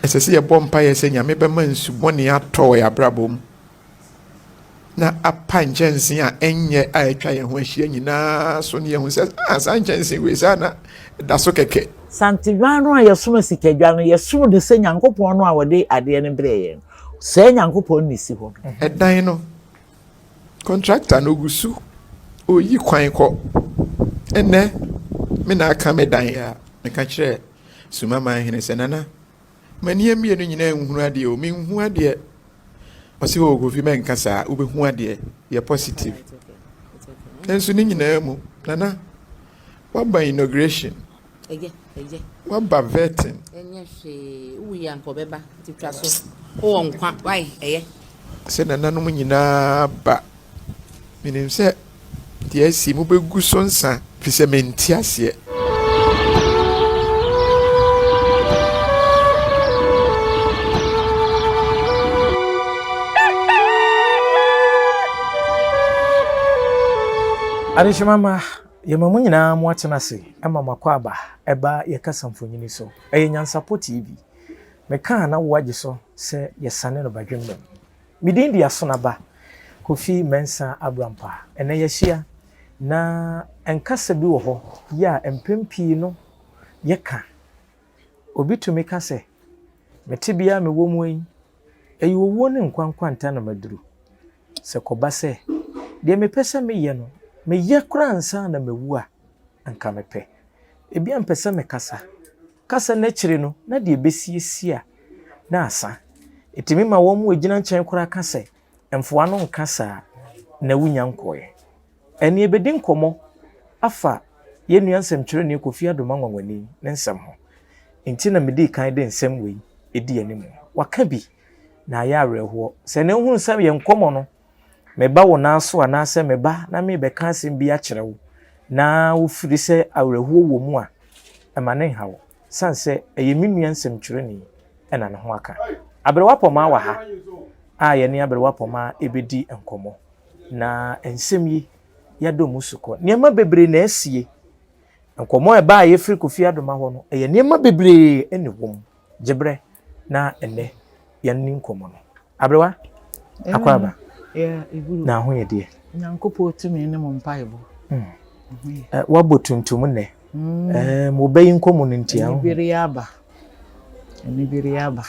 Ɛsɛ sɛ yɛbɔ mpaeɛ sɛ Nyame bɛma nsu bɔne atɔ wɔ yɛn abrabɔ mu na apa nkyɛnsee a ɛnyɛ a atwa yɛn ho ahyia nyinaa so na yɛhu sɛ ah, saa nkyɛnsee wei saa na ɛda so kɛkɛ. Santedwa no a yɛsom asikadwa no, yɛsom no sɛ Nyankopɔn no a ɔde adeɛ no brɛɛ yɛn no. Saa Nyankopɔn no na ɛsi hɔ no. Ɛdan no, contractor no ɔgu so ɔreyi kwan kɔ. Ɛnnɛ, me na aka me dan a meka kyerɛɛ Sumaman hene sɛ, Nana, m'ani mmienu nyinaa nhunu adeɛ o, menhu adeɛ. Ɔse, oh Kofi mɛnka saa, wobɛhu adeɛ, yɛ positive. Nanso ne nyinaa mu, Nana, woaba inauguration, woaba vetting. Ɛnyɛ hwee, wowu anka ɔbɛba, nti twa so, wowɔ nkwa, wai, ɛyɛ. Sɛ nananom nyinaa ba, menim sɛ deɛ asi mobɛgu so nsa, firi sɛ mente aseɛ. Adehyema mma, yɛma mo nyinaa mo atena ase ma mo akwaaba ɛba yɛ kasa mfonini so. Ɛyɛ Nyansapɔ TV. Meka a na wo agye so sɛ yɛsane no badwemma mu. Me din de Asonaba Kofi Mensah Abrampah. Ɛnnɛ yɛahyia, na nkasa bi wɔ hɔ yɛ a mpɛn pii no yɛka. Obi tumi ka sɛ, Me tebea a mewɔ mu yi, ɛyɛ owuo ne nkwa nkwanta na maduru. Sɛ kɔba sɛ, deɛ mepɛ sɛ meyɛ no, meyɛ koraa ansa na mawu a, anka mepɛ. Ebia mepɛ sɛ mekasa, Kasa no akyiri no, na deɛ ɛbɛsiesie a, na asa. Ɛtumi ma wɔn a wɔgyina nkyɛn koraa ka sɛ, Mfoa no nka saa na wonya nkɔeɛ. Ɛnneɛ yɛbɛdi nkɔmmɔ afa yɛn nua nsɛmtwerɛni Kofi Adomah Nwanwani ne nsɛm ho. Enti na medii kan de nsɛm wei di anim. Waka bi, na ayɛ awerɛhoɔ. Sɛ na wohunu sɛ yɛn nkɔmmɔ no meba wo nan so anaasɛ meba na merebɛka asɛm bi akyerɛ wo na wofiri sɛ awerɛhoɔ wɔ mu a, mma no nha wo. Sane sɛ ɛyɛ me nua nsɛmtwerɛni na ne ho aka. Aberewa Pɔmaa wɔ ha a yɛne Aberewa Pɔmaa ɛbɛdi nkɔmmɔ. Na nsɛm yi, yɛadɔ mu sukɔ. Nneɛma bebree na asie. Nkɔmmɔ a ɛbaeɛ firi Kofi Adoma hɔ no, ɛyɛ nneɛma bebree na ɛwɔ mu. Gye berɛ na ɛnnɛ yɛnni nkɔmmɔ no. Aberewa, akwaaba, na ho yɛ deɛ? Nyankopɔn tumi ne mo mpaebɔ. Hmm. Eh, woabɔ tuntum nnɛ. Hmm. Eh, mo bɛ yi nkɔmmɔ no nti. Anibere aba. Anibere aba.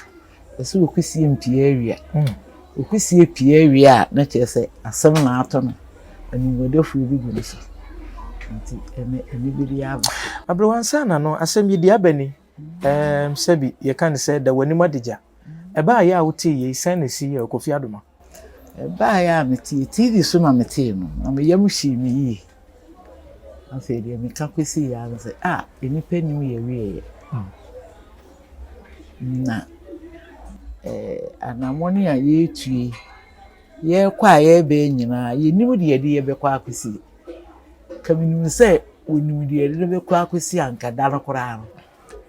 Ɛsɛ okusie mpie awia. Hmm. Okusie pie awia a na kyerɛ sɛ asɛm na ato no. Animuɔdɛfoɔ bi gu no so. Nti ɛnɛ anibere aba. Aberewa ansa na no asɛm yi deɛ aba ni. Ɛɛm, sɛbi yɛka no sɛ da w'anim adagya. Ɛbaeɛ a wotee yei, sɛn na ɛsi yɛɛ wo, Kofi Adoma? Ɛbaeɛ a metee, TV so na metee no, na me yam hyee me yie. Afei deɛ meka kɔsiiɛ ara ne sɛ, ah, nnipa nnim yɛn awieeɛ. Na eh, anammɔn a yɛretu yi, yɛrekɔ a yɛreba yi nyinaa, yɛnnim deɛ yɛde yɛbɛkɔ akɔsi. Ka menim sɛ wɔnim deɛ yɛde no bɛkɔ akɔsi anka da no koraa no,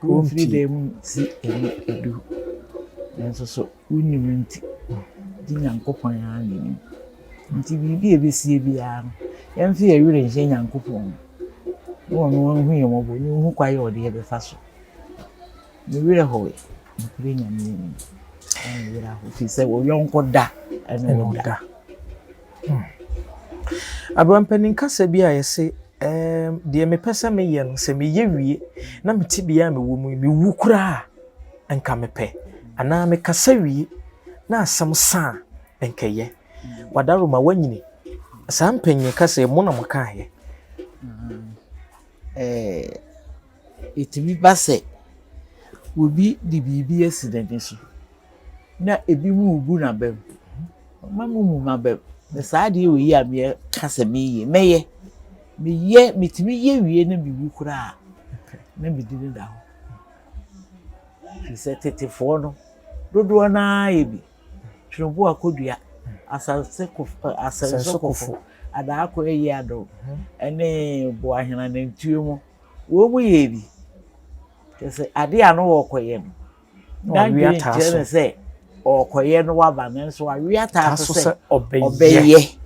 wɔmfiri dan mu nsi ɛmu edu. Nanso so wonim nti, gye Nyankopɔn ara na ɛnim. Nti biribi a ɛbɛsie biara no, yɛmfa yɛn werɛ nhyɛ Nyankopɔn mu. Na ɔno ɔnhu yɛn mmɔbɔ, na ɔnhu kwan a ɔde yɛbɛfa so. Me werɛ howee, nokorɛ Nyame anim, na me werɛ ahow, firi sɛ wo yɔnko da ne wo da. Hmm. Aberewa mpanin kasa bi a yɛse ɛɛm deɛ mepɛ sɛ meyɛ no sɛ meyɛ wie na me tebea a mewɔ mu yi mewu koraa a nka mepɛ anaa mekasa wie na asɛm sa a nkɛyɛ. Wadaroma wanyini. Saa mpanyin kasa yi mo na mo kaeɛ. Ɛɛ Ɛtumi ba sɛ obi de biribi asi n'ani so na ebinom rebu n'abam. Mma mommu m'abam. Na saa adeɛ wei yi a meka sɛ mereyɛ yi, mɛyɛ. Meyɛ, metumi yɛ wie na mewu koraa a, na me din da hɔ. Ɛfiri sɛ tetefoɔ no, dodoɔ no ara yɛ bi. Twerɛboɔ Akodua, Asase Kofo, Asɛnso Kofo, Adaako Ayiado, ne Boahene Anantwie mu. Wɔn mu yɛɛ bi. Kyerɛ sɛ adeɛ a na wɔrekɔyɛ no, n'adwene nkyerɛ no sɛ ɔrekɔyɛ no waba nanso wawe ataa so sɛ ɔbɛyɛ.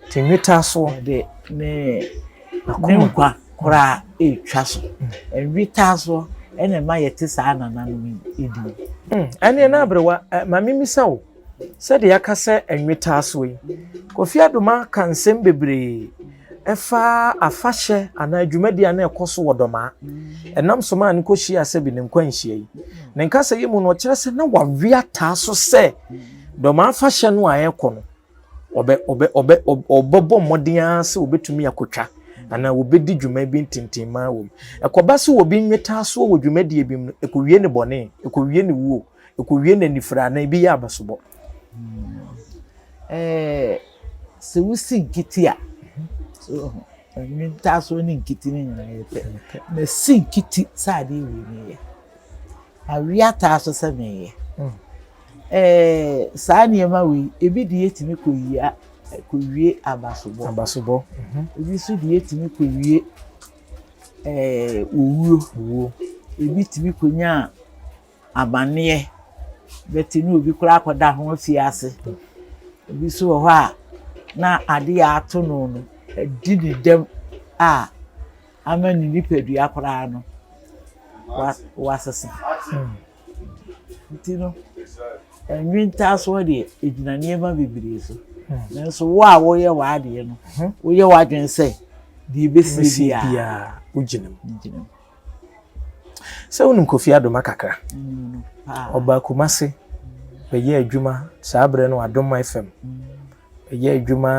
Te nwetaa soɔ. Ɔde ne ne nkwa koraa retwa so. Nwetaa soɔ Ɛna ɛma yɛte saa nananom yi din. Ɛneɛ na aberewa, ma memmisa wo, sɛdeɛ yɛaka sɛ nwetaa soɔ yi, Kofi Adomah ka nsɛm bebree ɛfa afahyɛ anaa dwumadie a na ɛkɔ so wɔ Dɔmaa. Ɛnam so maa no kɔhyiaa sɛbi ne nkwanhyia yi. Ne nkasa yi mu no, ɔkyerɛ sɛ na wawe ataa so sɛ Dɔmaa afahyɛ no a ɛrekɔ no, ɔbɛ ɔbɛ ɔbɛ ɔbɛbɔ mmɔden ara sɛ ɔbɛtumi akɔtwa anaa wɔbɛdi dwuma bi ntintimmaa wɔ mu. Ɛkɔba sɛ obi nwetaa soɔ wɔ dwumadie bi mu no, ɛkɔwie ne bɔne, ɛkɔwie ne wuo, ɛkɔwie n'anifira anaa ebi yɛ abasobɔ. Ɛɛ sɛ wosi nkiti a, so nwetaa soɔ ne nkiti no nyinaa yɛ pɛ. Masi nkiti sɛ adeɛ wei meyɛ. Awe ataa so sɛ meyɛ. Ɛɛ saa nneɛma wei, ebi deɛ tumi kɔwia kɔwie abasobɔ. Abasobɔ. Ebi nso deɛ tumi kɔwie ɛɛ owuo. Owuo. Ebi tumi kɔnya amaneɛ bɛte ne obi koraa akɔda ho afiase. Ebi nso wɔ hɔ a na adeɛ a ato no no adi ne dɛm a ama ne nipadua koraa no wasesa. Nti no, nwentaasoɔ deɛ ɛgyina nneɛma bebree so. Nanso wo a woyɛ w'adeɛ no, woyɛ w'adwene sɛ deɛ ɛbɛsie biara wogyina mu. Sɛ wonim Kofi Adoma kakra, ɔbaa Kumase bɛyɛɛ adwuma saa berɛ no Adom FM. Bɛyɛɛ adwuma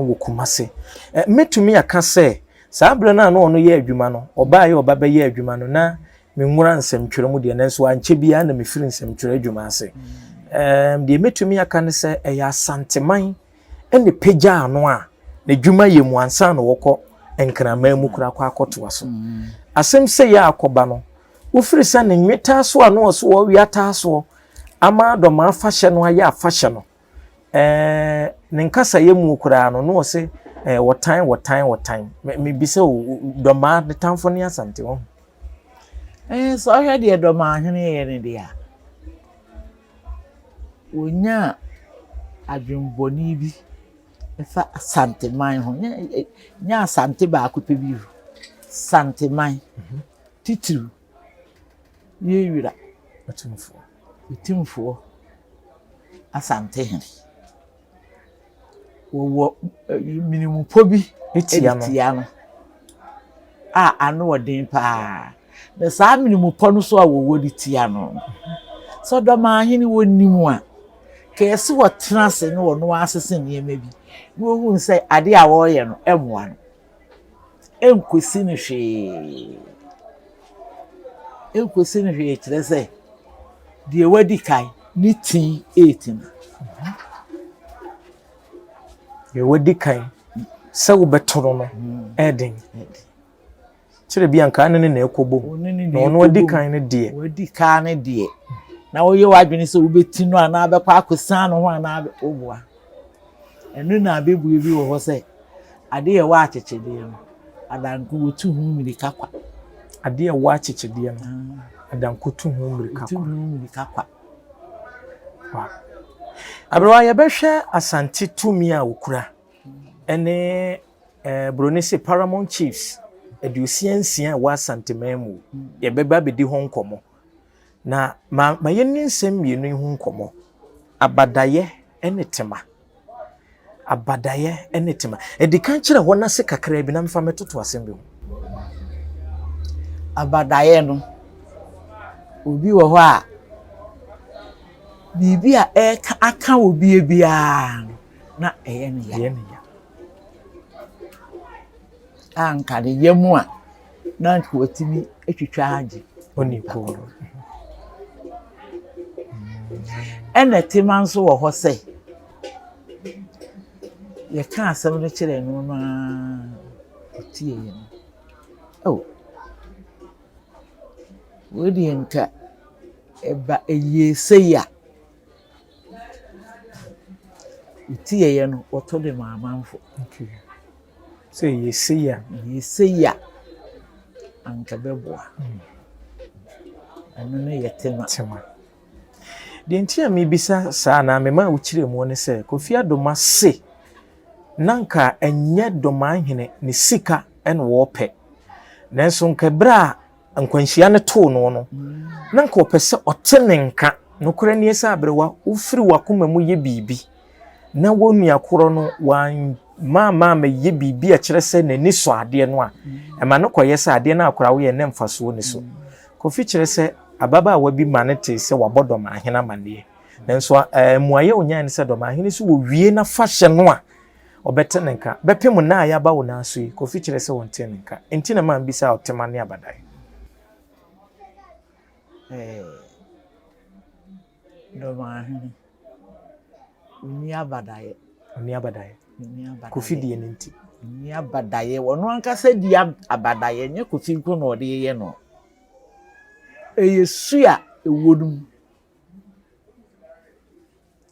wɔ Kumase. Mɛtumi aka sɛ saa berɛ no a na ɔno yɛ adwuma no, ɔbaeɛ ɔba bɛyɛ adwuma no na menwura nsɛmtwerɛ mu deɛ, nanso ankyɛ biara na mefiri nsɛmtwerɛ adwuma ase. Deɛ mɛtumi aka ne sɛ ɛyɛ Asanteman na ɛpagyaa no a n'adwuma yɛ mu ansa na wɔkɔ Nkraman mu koraa kɔ akɔtoa so. Asɛm sɛ yɛ akɔba no, wofiri sɛ ne nwetaa so a na ɔso wɔwe ataa soɔ ama Dɔmaa afahyɛ no ayɛ afahyɛ no, ɛɛ ne nkasayɛ mu koraa no na ɔse ɛɛ wɔtan wɔtan wɔtan. Mebisa o, Dɔmaa ne tamfo ne Asante wɔn? Ɛɛ sɛ ɔhwɛ deɛ Dɔmaa hene yɛ no deɛ a, wɔnyaa adwemmɔne bi fa Asanteman ho. Nyɛ Asante baako pɛ bi o, Santeman titiriw yɛ Wira Otumfoɔ Asantehene. Wɔwɔ menimupɔ bi de tia no a ano yɛ den pa ara. Na saa menimupɔ no nso a wɔwɔ de tia no no, sɛ Ɔdɔmanhene wɔnim a, nka ɛsɛ sɛ ɔtena ase na ɔno ara sesa nneɛma bi na ɔhunu sɛ adeɛ a ɔreyɛ no mmoa no. Ɛnkɔsi no hwee. Ɛnkɔsi no hwee kyerɛ sɛ deɛ wadi kan ne ti retim. Deɛ wadi kan sɛ wobɛto no no ɛyɛ den. Kyerɛ bi anka ne ne na ɛkɔ bom. Na ɔno adi kan no deɛ. Wadi kan no deɛ. Na woyɛ w'adwene sɛ wobɛti no anaa bɛkɔ akɔsan no ho anaa woboa. Ɛno na abɛbue bi wɔ hɔ sɛ adeɛ a ɛwɔ akyekyedeɛ no, adanko wɔtu ho mmirika kwa. Adeɛ a ɛwɔ akyekyedeɛ no, adanko tu ho mmirika kwa. Wɔtu ho mmirika kwa. Wow. Aberewa, yɛbɛhwɛ Asante tumi a wɔkura ɛne eh, Buroni se Paramount Chiefs 66 a ɛwɔ Asanteman mu. Yɛbɛba abɛdi ho nkɔmmɔ. Na ma, ma yɛnni nsɛm mmienu yi ho nkɔmmɔ. Abadayɛ ne tema. Abadayɛ ne tema. Ɛdi kan kyerɛ hɔ no ase kakraa bi na mefa mɛtoto asɛm bi ho. Abadayɛ no, obi wɔ hɔ a, biribi a ɛreka aka obi biara no, na ɛyɛ ne ya. Ɛyɛ ne ya. A nka ne yam a, na anka watumi atwitwa agye. Onipa no. Ɛna tema nso wɔ hɔ sɛ, yɛka asɛm no kyerɛ no no ara, ɔtie yɛn. Oh, wei deɛ nka ɛba ɛyie sei a, ɔtieeɛ no, ɔto de ma amanfo. Okay. Sɛ ɛyɛ sei a. Ɛyɛ sei a, anka ɛbɛboa. Ɛno no yɛ tema. Tema. Deɛ nti a mebisa saa anaa mema wokyerɛ mu ne sɛ Kofi Adoma se na nka ɛnyɛ Dɔmanhene ne sika na wɔpɛ. Nanso nka berɛ a nkwanhyia no too no no, na nka ɔpɛ sɛ ɔte ne nka. Nokorɛ nie sɛ aberewa, wofiri w'akoma mu yɛ biribi na wo nua korɔ no wamma ammɛyɛ biribi a ɛkyerɛ sɛ n'ani sɔ adeɛ no a, ɛma no kɔyɛ sɛ adeɛ no a koraa woyɛ no mfasoɔ ni so. Kofi kyerɛ sɛ ababaawa bi ma no tee sɛ wabɔ Dɔmahene amanneɛ. Nanso mmuaeɛ a ɔnyaeɛ ne sɛ Dɔmahene nso wɔwie n'afahyɛ no a, ɔbɛte ne nka. Bɛpem nna a yɛaba wo nan so yi, Kofi kyerɛ sɛ ɔntee ne nka. Enti na ɛma mebisaa Ɔtema ne Abadae. Ɛɛ, Dɔmahene, ɔnni abadaeɛ. Ɔnni abadaeɛ. Ɔnni abadaeɛ. Kofi deɛ no nti. Ɔnni abadaeɛ. Ɔno ankasa di abadaeɛ, ɛnyɛ Kofi nko na ɔde yɛ no. Ɛyɛ su a ɛwɔ no mu.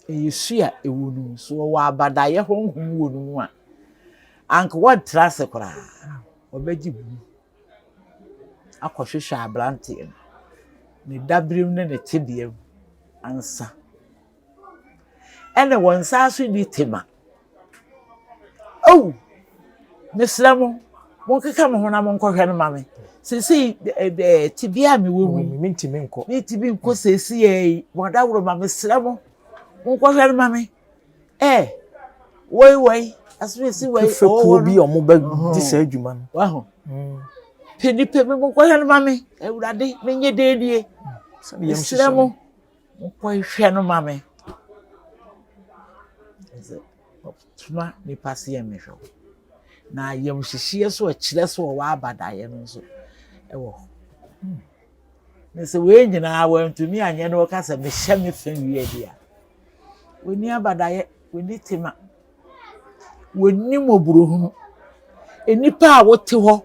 Ɛyɛ su a ɛwɔ no mu. So ɔwɔ abadaeɛ honhom wɔ no mu a, anka wɔntra ase koraa. Ɔbɛgye bu akɔhwehwɛ aberanteɛ no, ne daberem ne ne tebea mu ansa. Ɛna wɔn nsa so nni tema. Oh! Mesrɛ mo, monkeka mo ho na monkɔhwɛ no ma me. Seesei ɛɛ tebea a mewɔ mu yi, mentumi nkɔ. Mentumi nkɔ seesei yi. Mo adaworo ma mesrɛ mo, monkɔhwɛ no ma me. Ɛ woi woi, asomasi woi, ɔwɔ hɔ no. bi a wɔn bɛ di saa adwuma no. Waho. Pɛ nipa bi monkɔhwɛ no ma me. Awurade, menyɛ dɛn nie. Mesrɛ mo. Monkɔhwɛ no ma me. Sɛ ɔsoma nipa sɛ yɛmmɛhwɛ wo. Na ayamhyehyeɛ so ɛkyerɛ sɛ ɔwɔ abadaeɛ no nso ɛwɔ hɔ. Na sɛ wei nyinaa wantumi anyɛ na ɔka sɛ mehyɛ me fa wie deɛ a, wɔnni abadaeɛ, wɔnni tema, wɔnni mmɔborɔhunu. Nnipa a wote hɔ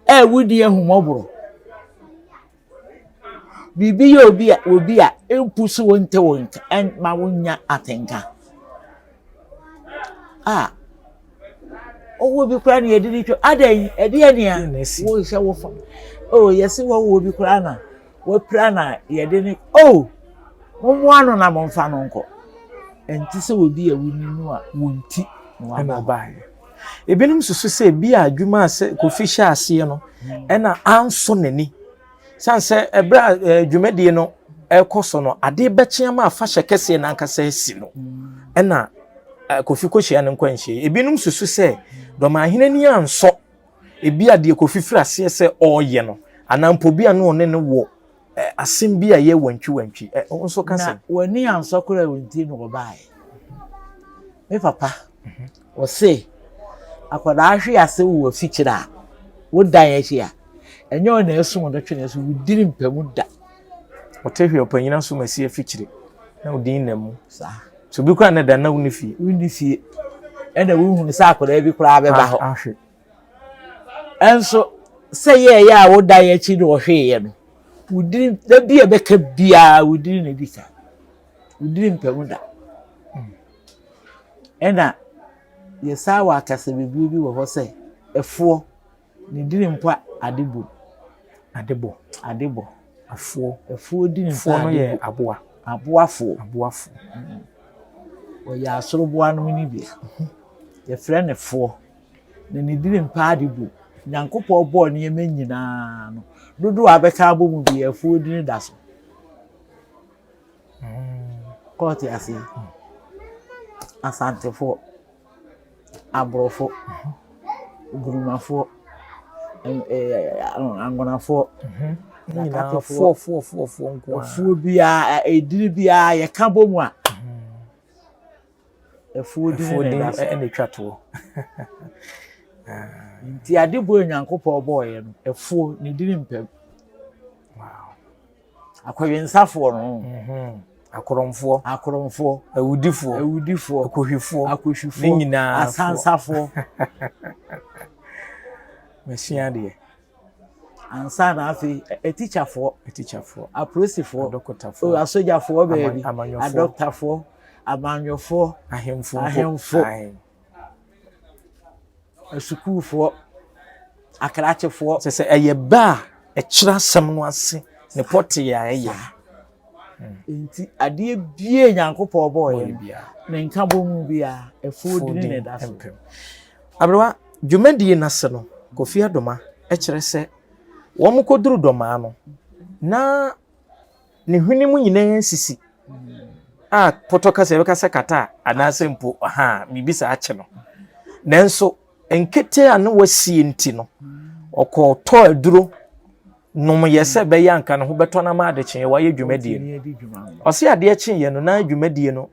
a wonni ahummɔborɔ. Biribi yɛ obi a obi a empu so wonte wo nka ɛmma wonnya atenka. A ɔwɔ bi koraa na yɛde ne twa adɛn ɛdeɛ nea wohyɛ wo fa oh yɛse wɔwɔ bi koraa na wapira na yɛde ne oh mommoa no na momfa no nkɔ. Ɛnte sɛ obi a woni no a wɔn ti na waba hɔ. Ebinom susu sɛ ebi a adwuma a sɛ Kofi hyɛ aseɛ no ɛna ansɔ n'ani. San sɛ ɛberɛ a eh, dwumadie no ɛrekɔ so no, adeɛ bɛkye ama afahyɛ kɛseɛ no ankasa asi no ɛna eh, Kofi kɔhyia no nkwanhyia yi. Ebinom susu sɛ Dɔmahene ani ansɔ ebi a deɛ Kofi firi aseɛ sɛ ɔreyɛ no anaa mpo bi a na ɔne no wɔ eh, asɛm bi a ɛyɛ wantwiwantwi. Eh, wo nso ka sɛ. Na w'ani ansɔ koraa wo nti na wɔbaeɛ. Me papa, ɔse akwadaa hwe ase wɔ afikyire a, wodan akyi a, ɛnyɛ ɔna ɛso no twene so, wodiri mpa mu da. Ɔte hwe ɔpanyin aso ma si afikyire na odin na mu. Saa. So bi koraa na da na wonni fie. Wonni fie. Ɛna wohunu sɛ akwadaa bi koraa bɛba hɔ. Ahwe. Ɛnso sɛ yɛɛyɛ a wodan akyi na ɔhweeɛ no, wodiri da bi a ɛbɛka biara wodiri na ɛdi kan. Wodiri mpa mu da. Ɛna yɛsan wɔ akasabebuo bi wɔ hɔ sɛ ɛfoɔ ne diri mpo ade bɔ. Ade bɔ. Ade bɔ. Afoɔ. Ɛfoɔ diri mpo ade bɔ. Foɔ no yɛ aboa. Aboafoɔ. Aboafoɔ. Wɔyɛ asoroboa nom no bi. Yɛfrɛ no foɔ. Na ne diri mpo ade bɔ. Nyankopɔn bɔɔ nneɛma nyinaa no, dodoɔ a bɛka abɔ mu biara afuo dini da so. Kɔɔte ase yi, Asantefoɔ, Aborɔfo, Gurumafoɔ, Angonafoɔ, Nyinaa foɔ foɔ foɔ nko ara. Afuo biara, edini biara yɛka bɔ mu a. Afuo din na ɛda so. ɛna etwa toɔ. Nti ade bɔ Onyankopɔn bɔɔyɛ no, afuo ne dini mpam. Wow. Akɔwensafoɔ no. Mhm. Akorɔmfoɔ. Akorɔmfoɔ. Awudifoɔ. Awudifoɔ. Akohwifoɔ. Akohwifoɔ. Ne nyinaa. Asansafoɔ. Masua adeɛ. Ansa na afei atikyafoɔ. Atikyafoɔ. Apolisifoɔ. Adɔkotafoɔ. Asogyafoɔ baabi. Amanyɔfoɔ. Adɔkotafoɔ. Amanyɔfoɔ. Ahemfo. Ahemfo. Asukuufoɔ. Akrakyefoɔ. Kyerɛ sɛ ɛyɛ bɛ a ɛkyerɛ asɛm no ase ne pɔtee a ɛyɛ. Nti adeɛ bie Nyankopɔn bɔɔyɛ no, ne nkabɔ mu biara, ɛfuo dini na ɛda so. Aberewa, dwumadie no ase no, Kofi Adoma kyerɛ sɛ Wɔkɔduru Dɔmaa no, na ne hwene mu nyinaa sisi a pɔtɔ kasa yɛbɛka sɛ kata anaasɛ mpo aha biribi saa akye no. Nanso nkete a na wasie nti no, ɔkɔtɔɔ aduro nomyɛ sɛ ɛbɛyɛ anka ne ho bɛtɔ no ama adekyeeɛ wayɛ dwumadie no. Ɔse adeɛ kyeeɛ no na dwumadie no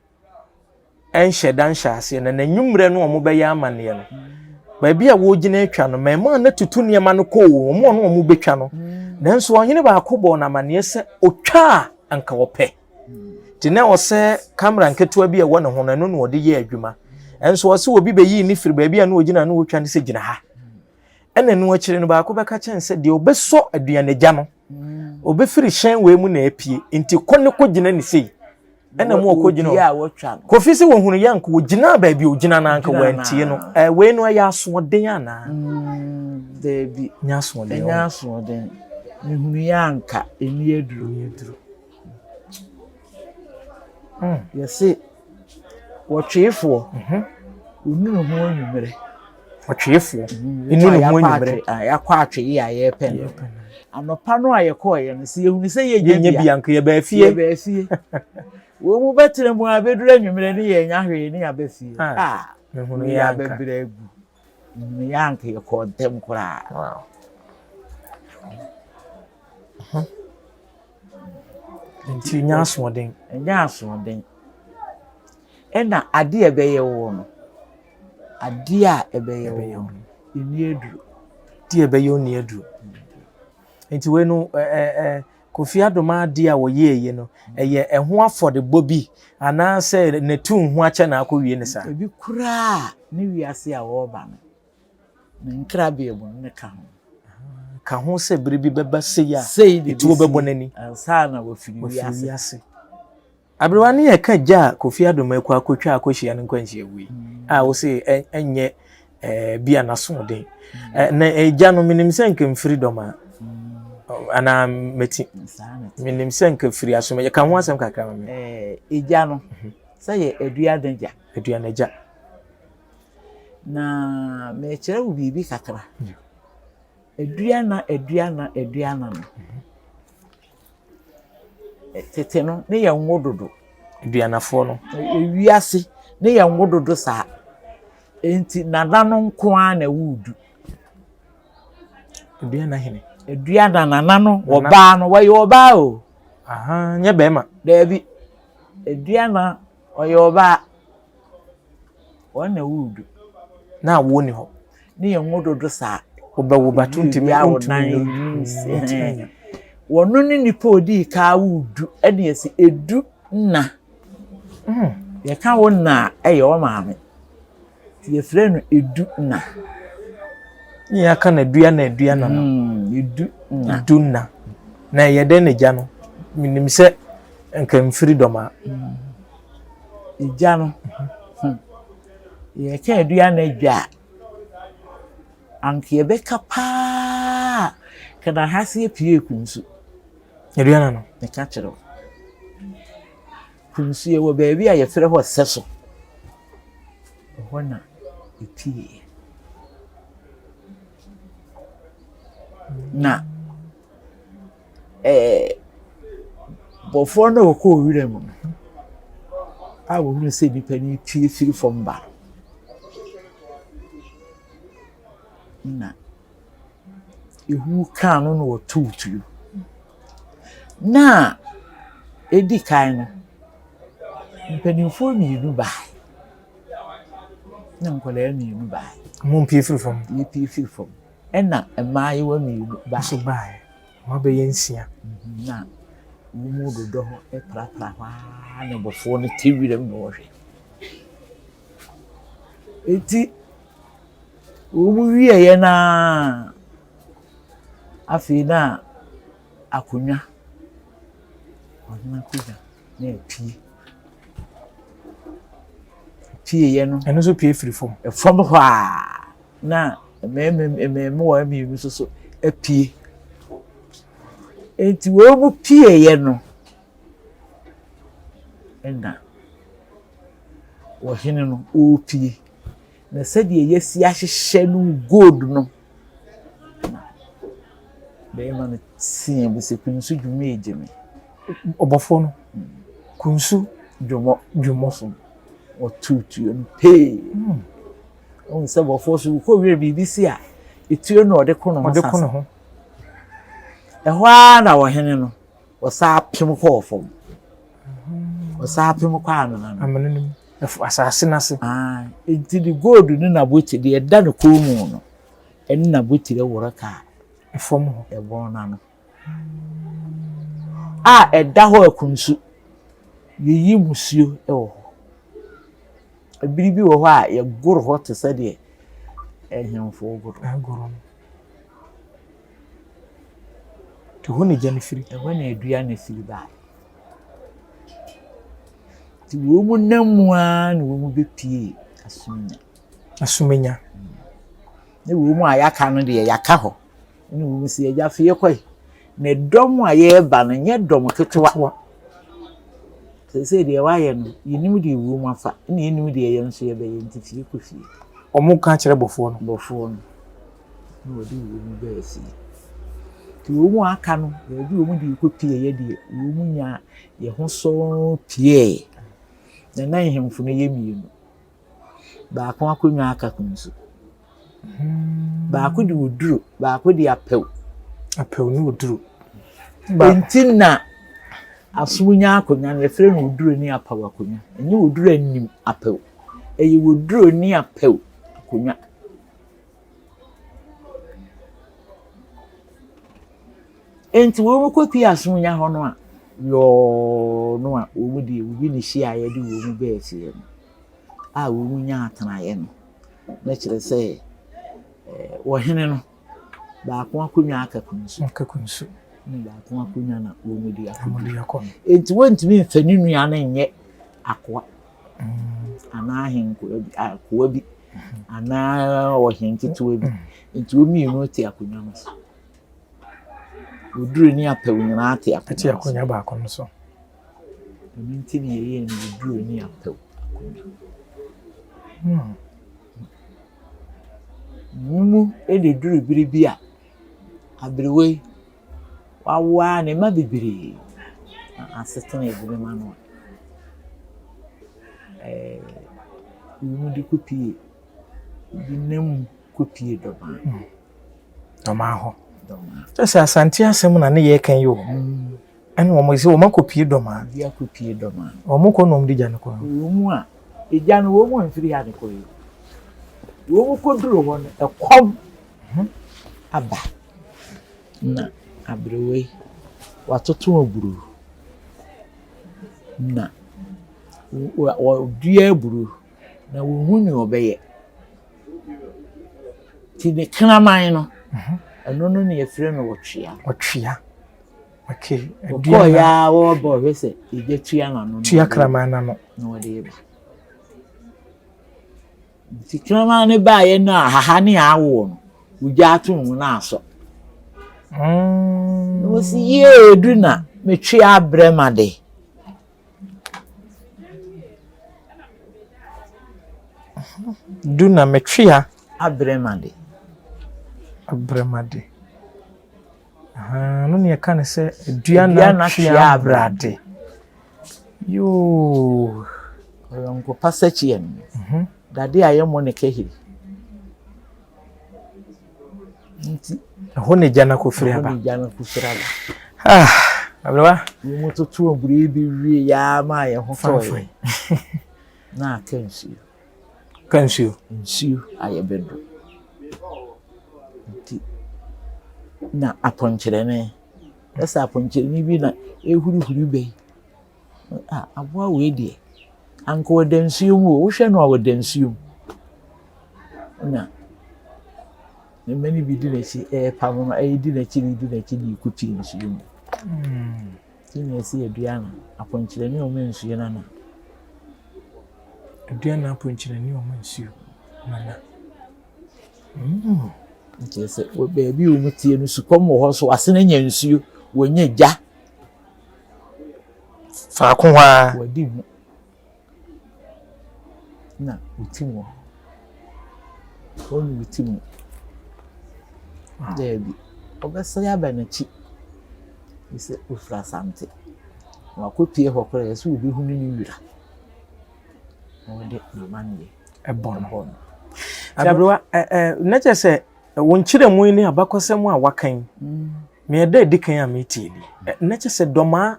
nhyɛ da nhyɛ aseɛ na n'anwummerɛ no wɔn bɛyɛ amanneɛ no baabi a wɔgyina atwa no mmarima no tutu nneɛma no kɔɔ wɔn a wɔn bɛtwa no nanso ɔhene baako bɔɔ no amanneɛ sɛ ɔtwa a anka ɔpɛ nti na ɔsɛ kamera nketewa bi a ɛwɔ ne ho no ɛno na ɔde yɛ adwuma ɛnso ɔsɛ obi bɛyii ne firi baabi a na ɔgyina na ɔtwa no sɛ gyina ha ɛna ɛno akyire no baako bɛka kyɛn sɛ deɛ ɔbɛsɔ aduanagya no ɔbɛfiri hyɛn wei mu na apue nti kɔ ne kɔ gyina ne sei ɛna mu ɔkɔ gyina hɔ kofi sɛ wɔhunu yɛ nko wɔgyinaa baabi ɔgyina no anka wɔantie no wei no ɛyɛ asoɔden anaa mm, daabi nyɛ asoɔden ɛnyɛ asoɔden mehunu yɛ anka ɛni aduro aduro mm. Yɛse wɔtweefoɔ mhm. ɔnu ne ho anwummerɛ ɔtweefoɔ ɛnu ne ho anwummerɛ yɛakɔ atweye a yɛrepɛ no anɔpa no a yɛkɔɔyɛ no sɛ yɛhunu sɛ yɛnya bi anka yɛbaa fie yɛbaa fie wɔn mu bɛtena mu a bɛduru anwummerɛ ne yɛnya hwee ne yɛaba fie ah, mehunu yɛ abɛbrɛ agu mehunu yɛ anka yɛkɔɔ ntɛm koraa Nti nyɛ asoɔden. Ɛnyɛ asoɔden. Ɛna adeɛ a ɛbɛyɛ wo no, adeɛ a ɛbɛyɛ wo no, ɛnni aduro. Adeɛ a ɛbɛyɛ wo nni aduro. Nti wei no, ɛɛ ɛɛ Kofi Adoma adeɛ a wɔyɛɛ yi no, ɛyɛ ɛho afɔrebɔ bi anaasɛ n'atu ho akyɛ na akɔwie ne saa? Ebi koraa ne wiase a wɔreba no. Ne nkrabea mu no ka ho. Ka ho sɛ bere bi bɛba sei a etuo bɛbɔ n'ani. Ansa na wafiri wiase. Aberewa ne yɛka gya a Kofi Adoma akɔ akɔtwa akɔhyia no nkwanhyia wui a wose ɛnyɛ bi a n'asoɔden. Na egya no menim sɛ nka mfiri dɔm a anaa mɛti. Menim sɛ nka firi asom. Yɛka ho asɛm kakra ma me. Egya no sɛ yɛ aduanagya. Aduanagya. Na merekyerɛ wo biribi kakra. Aduana, aduana, aduana no. Tete no, ne yɛ nwo dodo. Aduanafoɔ no. Ewiase, ne yɛ nwo dodo saa. Enti nana no nko ara na ɛwoo du. Aduana hene. Aduana nana no, ɔbaa no, wɔyɛ ɔbaa o. Aha, nyɛ bɛrima. Daabi. Aduana, ɔyɛ ɔbaa. Wɔn na ɛwoo du. Na awoɔ ni hɔ. Ne yɛn ngo dodo saa. Wobɛwo ba to ntumi ntumi nya. Wɔno ne nipa odii ka awo du ɛna yɛsi edu nna. Hmm. Yɛka wo nna a ɛyɛ wo maame. Nti yɛfrɛ no edu nna. Ne yɛaka no adua na adua na no. Hmm, edu nna. Edu nna. Na ɛyɛ dɛn na gya no? Menim sɛ nka mfiri dɔm a. Hmm. Egya no, hmm, yɛka adua na dwa a, anka yɛbɛka paa ka na ha se pie kunsu. Adua na no? Meka kyerɛ wo. Kunsu yɛwɔ baabi a yɛfrɛ hɔ sɛ so. Ɛhɔ na ɛpieeɛ. Na ɛɛ bɔfoɔ no a ɔkɔɔ wira mu no a wɔhunu sɛ nnipa no repue firi fam ba no, na ehu kaa no na ɔtoo tuo. Na ɛdi kan no, mpanimfoɔ mmienu baeɛ, na nkwadaa mmienu baeɛ. Wɔpue firi fam. Wɔpue firi fam. Ɛna mmaayewa mmienu baeɛ. Nso baeɛ. Wɔabɛyɛ nsia. Na wɔn mu dodɔ hɔ prapra hɔ ara na bɔfoɔ no te wiram na ɔrehwɛ. Enti wɔn wieeɛ no ara, afei na akonnwa, ɔhene akonnwa na apue. Ɛpueeɛ no. Ɛno nso pue firi fam. Fam hɔ ara na mmarima mmaamua mmienu nso so apue. Enti wɔn mu pieeɛ no, ɛna ɔhene no ɔrepue. Na sɛdeɛ yɛasi ahyehyɛ no gold no, na Bɛrima no teɛ mu sɛ kunsu dwuma egye me. Ɔbɔfoɔ no kunsu dwumɔ dwumɔ so ɔtoo tuo no pee. Ɔhu sɛ bɔfoɔ so wokɔ wira biribi si a etuo na ɔde ko ne ho Ɔde ko ne ho. Ɛhɔ ara na ɔhene no ɔsan apem kɔɔ fam. Ɔsan apem kɔ amena no. Amena no mu. Asase no ase. Nti ne gold ne n'abotire deɛ ɛda ne kɔn mu no ɛne n'abotire woro kaa. Ɛfam hɔ. Ɛbɔn no ano. A ɛda hɔ akunsu. Yɛyi musuo wɔ hɔ. Ebiri bi wɔ hɔ a yɛgoro hɔ te sɛ deɛ ahemfo goro. Agoro no. Ɛhɔ na gya no firi. Ɛhɔ na adua no firi baeɛ. Nti wɔn mu nam mu ara na wɔn bɛpie Asumenya. Asumenya. Ne wɔn mu a yɛaka no deɛ yɛaka hɔ. Ne wɔn mu si agya fie kɔe. Na dɔm a yɛreba no nyɛ dɔm ketewa. Seesei deɛ wɔayɛ no, yɛnim deɛ wɔn mu afa, ɛna yɛnim deɛ yɛn nso yɛbɛyɛ nti fie kɔ fie. Wɔn ka kyerɛ bɔfoɔ no. Bɔfoɔ no. Na wɔde wɔn mu bɛɛ fie. Nti wɔn mu aka no, baabi wɔn de kɔ pie yɛ deɛ, wɔn mu nya yɛn ho sɔɔ pieɛ. Na na nhemfo no yɛ mmienu. Baako akonnwa aka kunsu. Baako de oduro, baako de apɛw. Apɛw ne oduro. Nti na asom nya akonnwa no yɛfrɛ no oduro ne apɛw akonnwa. Ɛnyɛ oduro anim apɛw. Ɛyɛ oduro ne apɛw akonnwa. Nti wɔn kɔpie asom nya hɔ no a, yɔɔ no a wɔn deɛ obi ne hyia a yɛde wɔn bɛɛ fie no a wɔn nya atenaeɛ no. Na kyerɛ sɛ ɔhene no, baako akonnwa aka kunsu. Aka kunsu. Ne baako akonnwa na wɔn de akɔ. Wɔn de akɔ. Enti wɔntumi nfa ne nua no nyɛ akoa. Mm. Anaa ahenkoa bi, akoa bi, anaa ɔhen ketewa bi. Nti wɔn mmienu te akonnwa no so. Oduro ne apɛw nyinaa te akonnwa Te akonnwa baako no so. Ɛno nti na yɛyɛɛ no oduro ne apɛw akonnwa. Mo mu na ɛduru bere bi a, aberewa yi, wawo ara ne mma bebree, na asetena a ɛde ma no a, ɛɛ wɔde kɔpue, bi nam mu kɔpue dɔmaa. Dɔmaa hɔ. Kyerɛ sɛ Asante asɛm na ne yɛreka yi o. Ɛna wɔn sɛ wɔn akɔpie dɔmaa. Bi akɔpie dɔmaa. Wɔn kɔ na wɔn de gya no kɔ. Wɔn mu a egya no wɔn mu mfiri ha ne kɔ yi. Wɔn kɔduru hɔ no ɛkɔm mhm. aba na aberewa yi watoto aburo na wɔdua aburo na wɔhu nea ɔbɛyɛ. Nti ne kraman no, ɛno no na yɛfrɛ no ɔtwea. Ɔtwea. Okay. Ɔkɔɔ ya a wɔrebɔ ɔhwɛ sɛ egya tua n'ano. Tua kraman n'ano. Na ɔde ba. Nti kraman no baeɛ no a haha ne awoɔ no, ogya ato mu na asɔ. Na wɔsi yie du na metwe abrɛ ma de. Du na metwea. Abrɛmade. Abrɛmade. Ahaa, no ne yɛka no sɛ dua na twea abrade. Yoo. Ɔyɔnko pa sɛkyeɛ no. Mhm. Dade a yɛmmɔ ne kahiri. Nti. Ɛhɔ na egya no akɔfiri aba. Ɛhɔ na egya no akɔfiri aba. Ah, aberewa. Wɔn mu toto aburo bi wie yaa maa yɛn ho tɔɔ yɛ. Na aka nsuo. Ka nsuo. Nsuo a yɛbɛdɔ. Nti na apɔnkyerɛne. Ɛsɛ apɔnkyerɛne bi na ehurihuri bɛyi. Ah, aboa wei deɛ, anka ɔda nsuo mu o, wohwɛ no a ɔda nsuo mu. Na ne mma no bi di n'akyi ɛrepam no, ɛredi n'akyi redi n'akyi de rekɔpie nsuo mu. Nti na yɛsi adua no, apɔnkyerɛni a ɔma nsuo no ana. Adua no apɔnkyerɛni a ɔma nsuo no ana. Nkyerɛ sɛ baabi a wɔtie no sukɔm wɔ hɔ so asene anya nsuo, wɔnya gya. Faako hɔ ara. Wɔadi mu na wɔti mu. Wɔn na wɔti mu. Daabi. Ɔbɛsan aba n'akyi. Sɛ ofiri Asante. Na wakɔpue hɔ koraa a, ɛsɛ sɛ ɔbɛhunu ne wura. Na ɔde n'amanneɛ ɛbɔ no. Ɛbɔ no. Nti aberewa, ɛ ɛ na kyerɛ sɛ wo nkyerɛmu yi ne abakɔsɛm a waka yi, nea ɛda adi kan a metie ni. Na kyerɛ sɛ Dɔmaa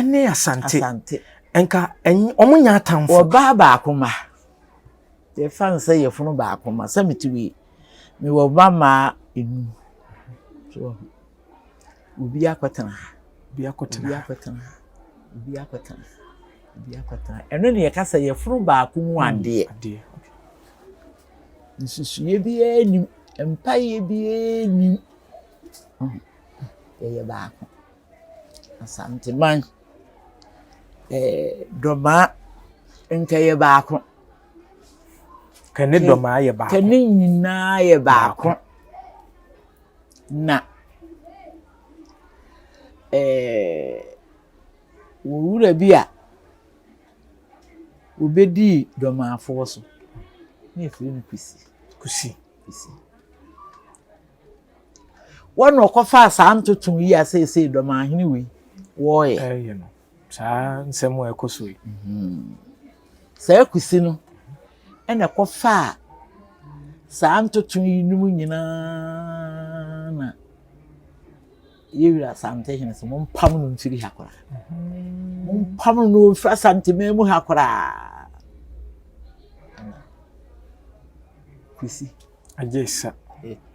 ne Asante, Asante. nka wɔn nyɛ atamfo. Ɔbaa baako ma. Yɛfa no sɛ yɛfono baako ma. Sɛ mete wei, mewɔ ba mmaa enum. So obi akɔtena ha. Obi akɔtena ha. Obi akɔtena ha. Obi akɔtena ha. Obi akɔtena ha. Ɛno ne yɛka sɛ yɛfono baako mu hmm, adeɛ. Adeɛ. Nsusuiɛ biara nnim, mpaeɛ biara nnim. Yɛyɛ baako. Asanteman, ɛɛ Dɔmaa, nka yɛ baako. Kane Dɔmaa yɛ baako. Kane nyinaa yɛ baako. Na ɛɛ owura bi a obedii Dɔmaafoɔ so, na yɛfrɛ no Kwesi. Kwesi. Kwesi. Wɔn na ɔkɔfaa saa ntotom yi a seesei dɔmahene wei wɔreyɛ. Ɛyɛ no. Saa nsɛm a ɛkɔ so yi. Mhm. Saa kusi no ɛna ɛkɔfaa saa ntotom yi nom nyinaa na yɛwura Asante hene sɛ mompam no mfiri ha koraa. Mhm. Mompam no mfiri Asanteman mu ha koraa. Kwesi. Agye sa.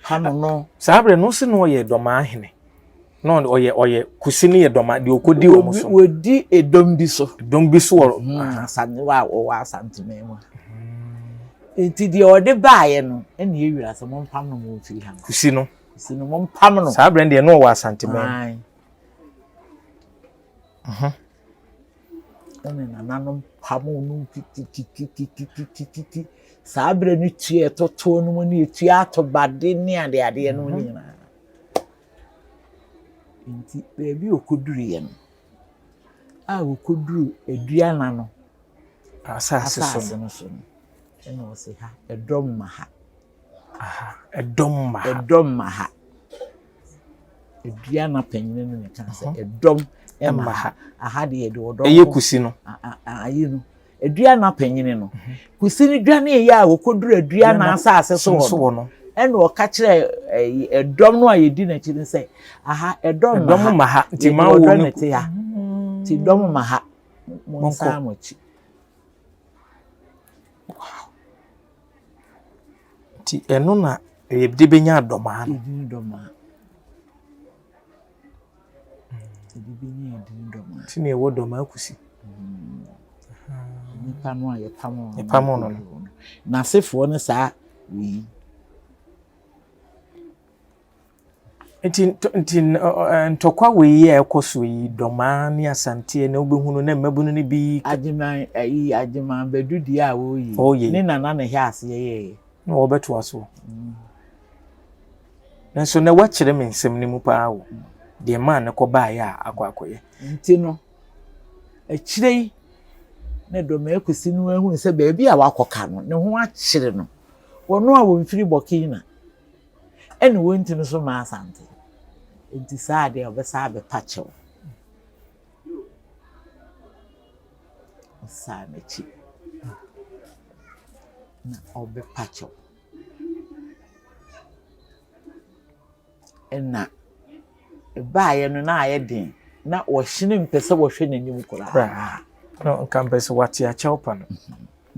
Ha no no. Saa berɛ no se na ɔyɛ dɔmaa hene. Na ɔyɛ ɔyɛ kusi no yɛ dɔma deɛ ɔkɔdi wɔn so. Wɔdi edɔm bi so. Edɔm bi so wɔ. Hmm, Asante wa ɔwɔ Asanteman mu. Hmm. Nti deɛ ɔde baeɛ no ɛna ewira sɛ mompam no mo mfiri ha. Kusi no. Kusi no mompam no. Saa berɛ no deɛ na ɔwɔ Asanteman mu. Mhm. Ɛna nananom pamoo no tititititititi. Saa berɛ no tua ɛtotoɔ no mu ne ɛtua atobade ne adeadeɛ no mhm. nyinaa. Nti baabi a ɔkɔduruiɛ no, a ɔkɔduru aduana no asase no so no, ɛna ɔse ha, ɛdɔm ma ha. Aha, ɛdɔm ma ha. Ɛdɔm ma ha. Edua na panyin no na ɛka sɛ ɛdɔm ma ha. Aha deɛ yɛde ɔdɔm. Ɛyɛ kusi no. Ayi no. Edua na panyin no. Kusi no dwane yɛ a wɔkɔduru adua na asase so hɔ no. Ɛna ɔka kyerɛ ɛdɔm no a yɛdi n'akyi no sɛ aha ɛdɔm ma ha. Ɛdɔm ma ha. Nti ma wo ne te ha. Nti dɔm ma ha. Mo nsan mo akyi. Wow. Nti ɛno na yɛde bɛnya dɔmaa no. Edin dɔmaa. Yɛde bɛnya edin dɔmaa. Nti na ɛwɔ dɔmaa kusi. Nipa no a yɛpam no. Yɛpam no no. N'asefoɔ no saa wei. Nti nti ntɔkwa wei yi a ɛkɔ so yi, Dɔmaa ne Asanteɛ na wobɛhunu na mmabunu no bi. Agyeman ayi Agyeman Badu deɛ a wɔreyi. Yi. Ne nana na ɛhyɛ aseɛ yɛɛyɛ. Na wɔbɛtoa so. Nanso na wakyerɛ me nsɛm no mu paa o. Deɛ maa no kɔbaeɛ a akɔ akɔyɛ. Nti no, akyire yi na Dɔmaa Kwesi no ahunu sɛ baabi a wakɔka no, ne ho akyere no. Wɔn a wɔmfiri Burkina. Ɛna wɔntumi nso mma Asante. Nti saa adeɛ a ɔbɛsan abɛpa kyɛw. Ɔsan n'akyi na ɔbɛpa kyɛw. Ɛna ɛbaeɛ no na ayɛ den. Na wɔhyene mpɛ sɛ wɔhwɛ n'anim koraa. Koraa. Na nka mpɛ sɛ wate akyɛw pa no.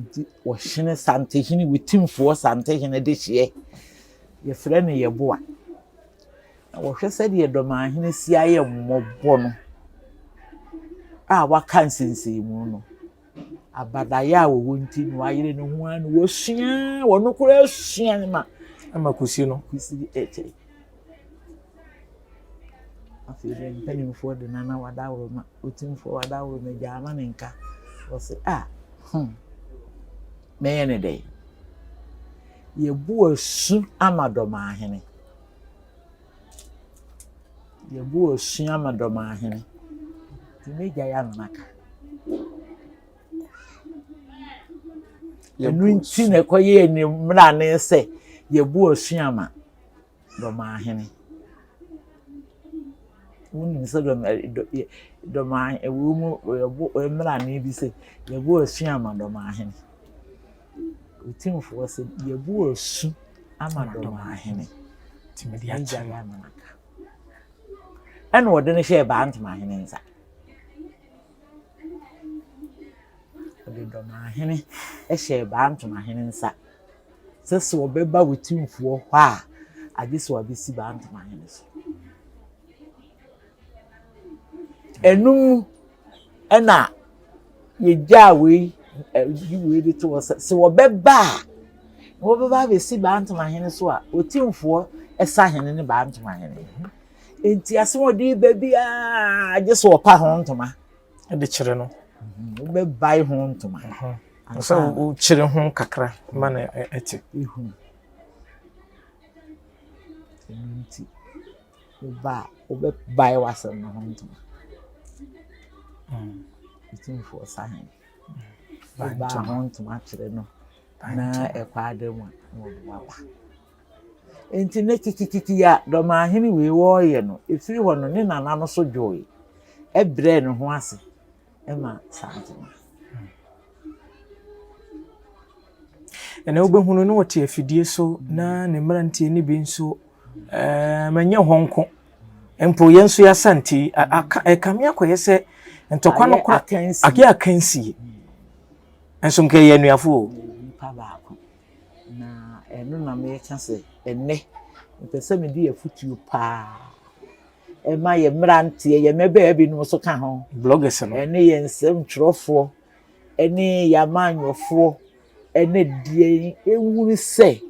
Nti wɔhyene Santehene, Wetimfoɔ Santehene dehyeɛ. Yɛfrɛ no Yɛboa. Na wɔhwɛ sɛdeɛ Dɔmahene si ayɛ mmɔbɔ no a waka nsensɛnmu no, abadaeɛ a wɔwɔ nti na wayere ne ho ara na wasua, wɔn koraa asua no ma. Ama kusi no. Kusi ɛkyɛ. Afei deɛ mpanimfoɔ de nana wadaworoma, otumfoɔ wadaworoma gyaa ama ne nka. Wɔse ah, hmm, mɛyɛ ne dɛn? Yɛbu asu ama dɔmahene. Yɛbu asu ama dɔmahene. Nti mɛgyae ama no aka. Ɛno nti na ɛkɔyɛɛ ne mmara ne sɛ yɛbu asu ama dɔmahene. Wonim sɛ dɔm ɛ dɔm ɛwɔ mu yɛbɔ mmerane bi sɛ yɛbɔ asu ama dɔmahene. Otumfoɔ sɛ yɛbɔ asu ama dɔmahene. Tumi de akyɛ no. Ɛna ɔde no hyɛɛ Bantomahene nsa. Ɔde Dɔmahene hyɛɛ Bantomahene nsa sɛ sɛ ɔbɛba Otumfoɔ hɔ a, agye sɛ wabɛsi Bantomahene so. Ɛno mu ɛna yɛgyaa wei yi wei de to hɔ sɛ sɛ wɔbɛba a, na wɔbɛba abɛsi Bantomahene so a, Otumfoɔ sahene ne Bantomahene. Enti asɛm a ɔde ba biara gye sɛ ɔpa ho ntoma. De kyerɛ no. Mhm, wobɛbae ho ntoma. Mhm. Sɛ wokyerɛ ho kakra ma no ɛte. Ehu. Ɛno nti, woba a, wobɛbae w'asɛm no ho ntoma. Mm. Otumfoɔ sahene. Wobaa ho ntoma kyerɛ no na ɛkɔ ada mu a, na wɔde waba. Enti ne titititi a Dɔmahene wei wɔreyɛ no, ɛfiri hɔ no, ne nana no so dwoe, brɛɛ ne ho ase ma Santema. Ɛnna wobɛhunu no wɔte afidie so na ne mmeranteɛ no bi nso ɛnyɛ hɔ nko mpo yɛn nso yɛasante ɛkame akɔyɛ sɛ ntɔkwa no kora ayɛ akansie nso nka yɛ anuafo o. Nipa baako. Na ɛno na meka sɛ ɛnnɛ mepɛ sɛ mede afotuo paa ɛma yɛn mmeranteɛ, yɛn mmabaa binom nso ka ho. Bloggers no. Ɛne yɛn nsɛmtwerɛfoɔ, ɛne yɛn amanyɔfoɔ, ɛne deɛ ɛhunu sɛ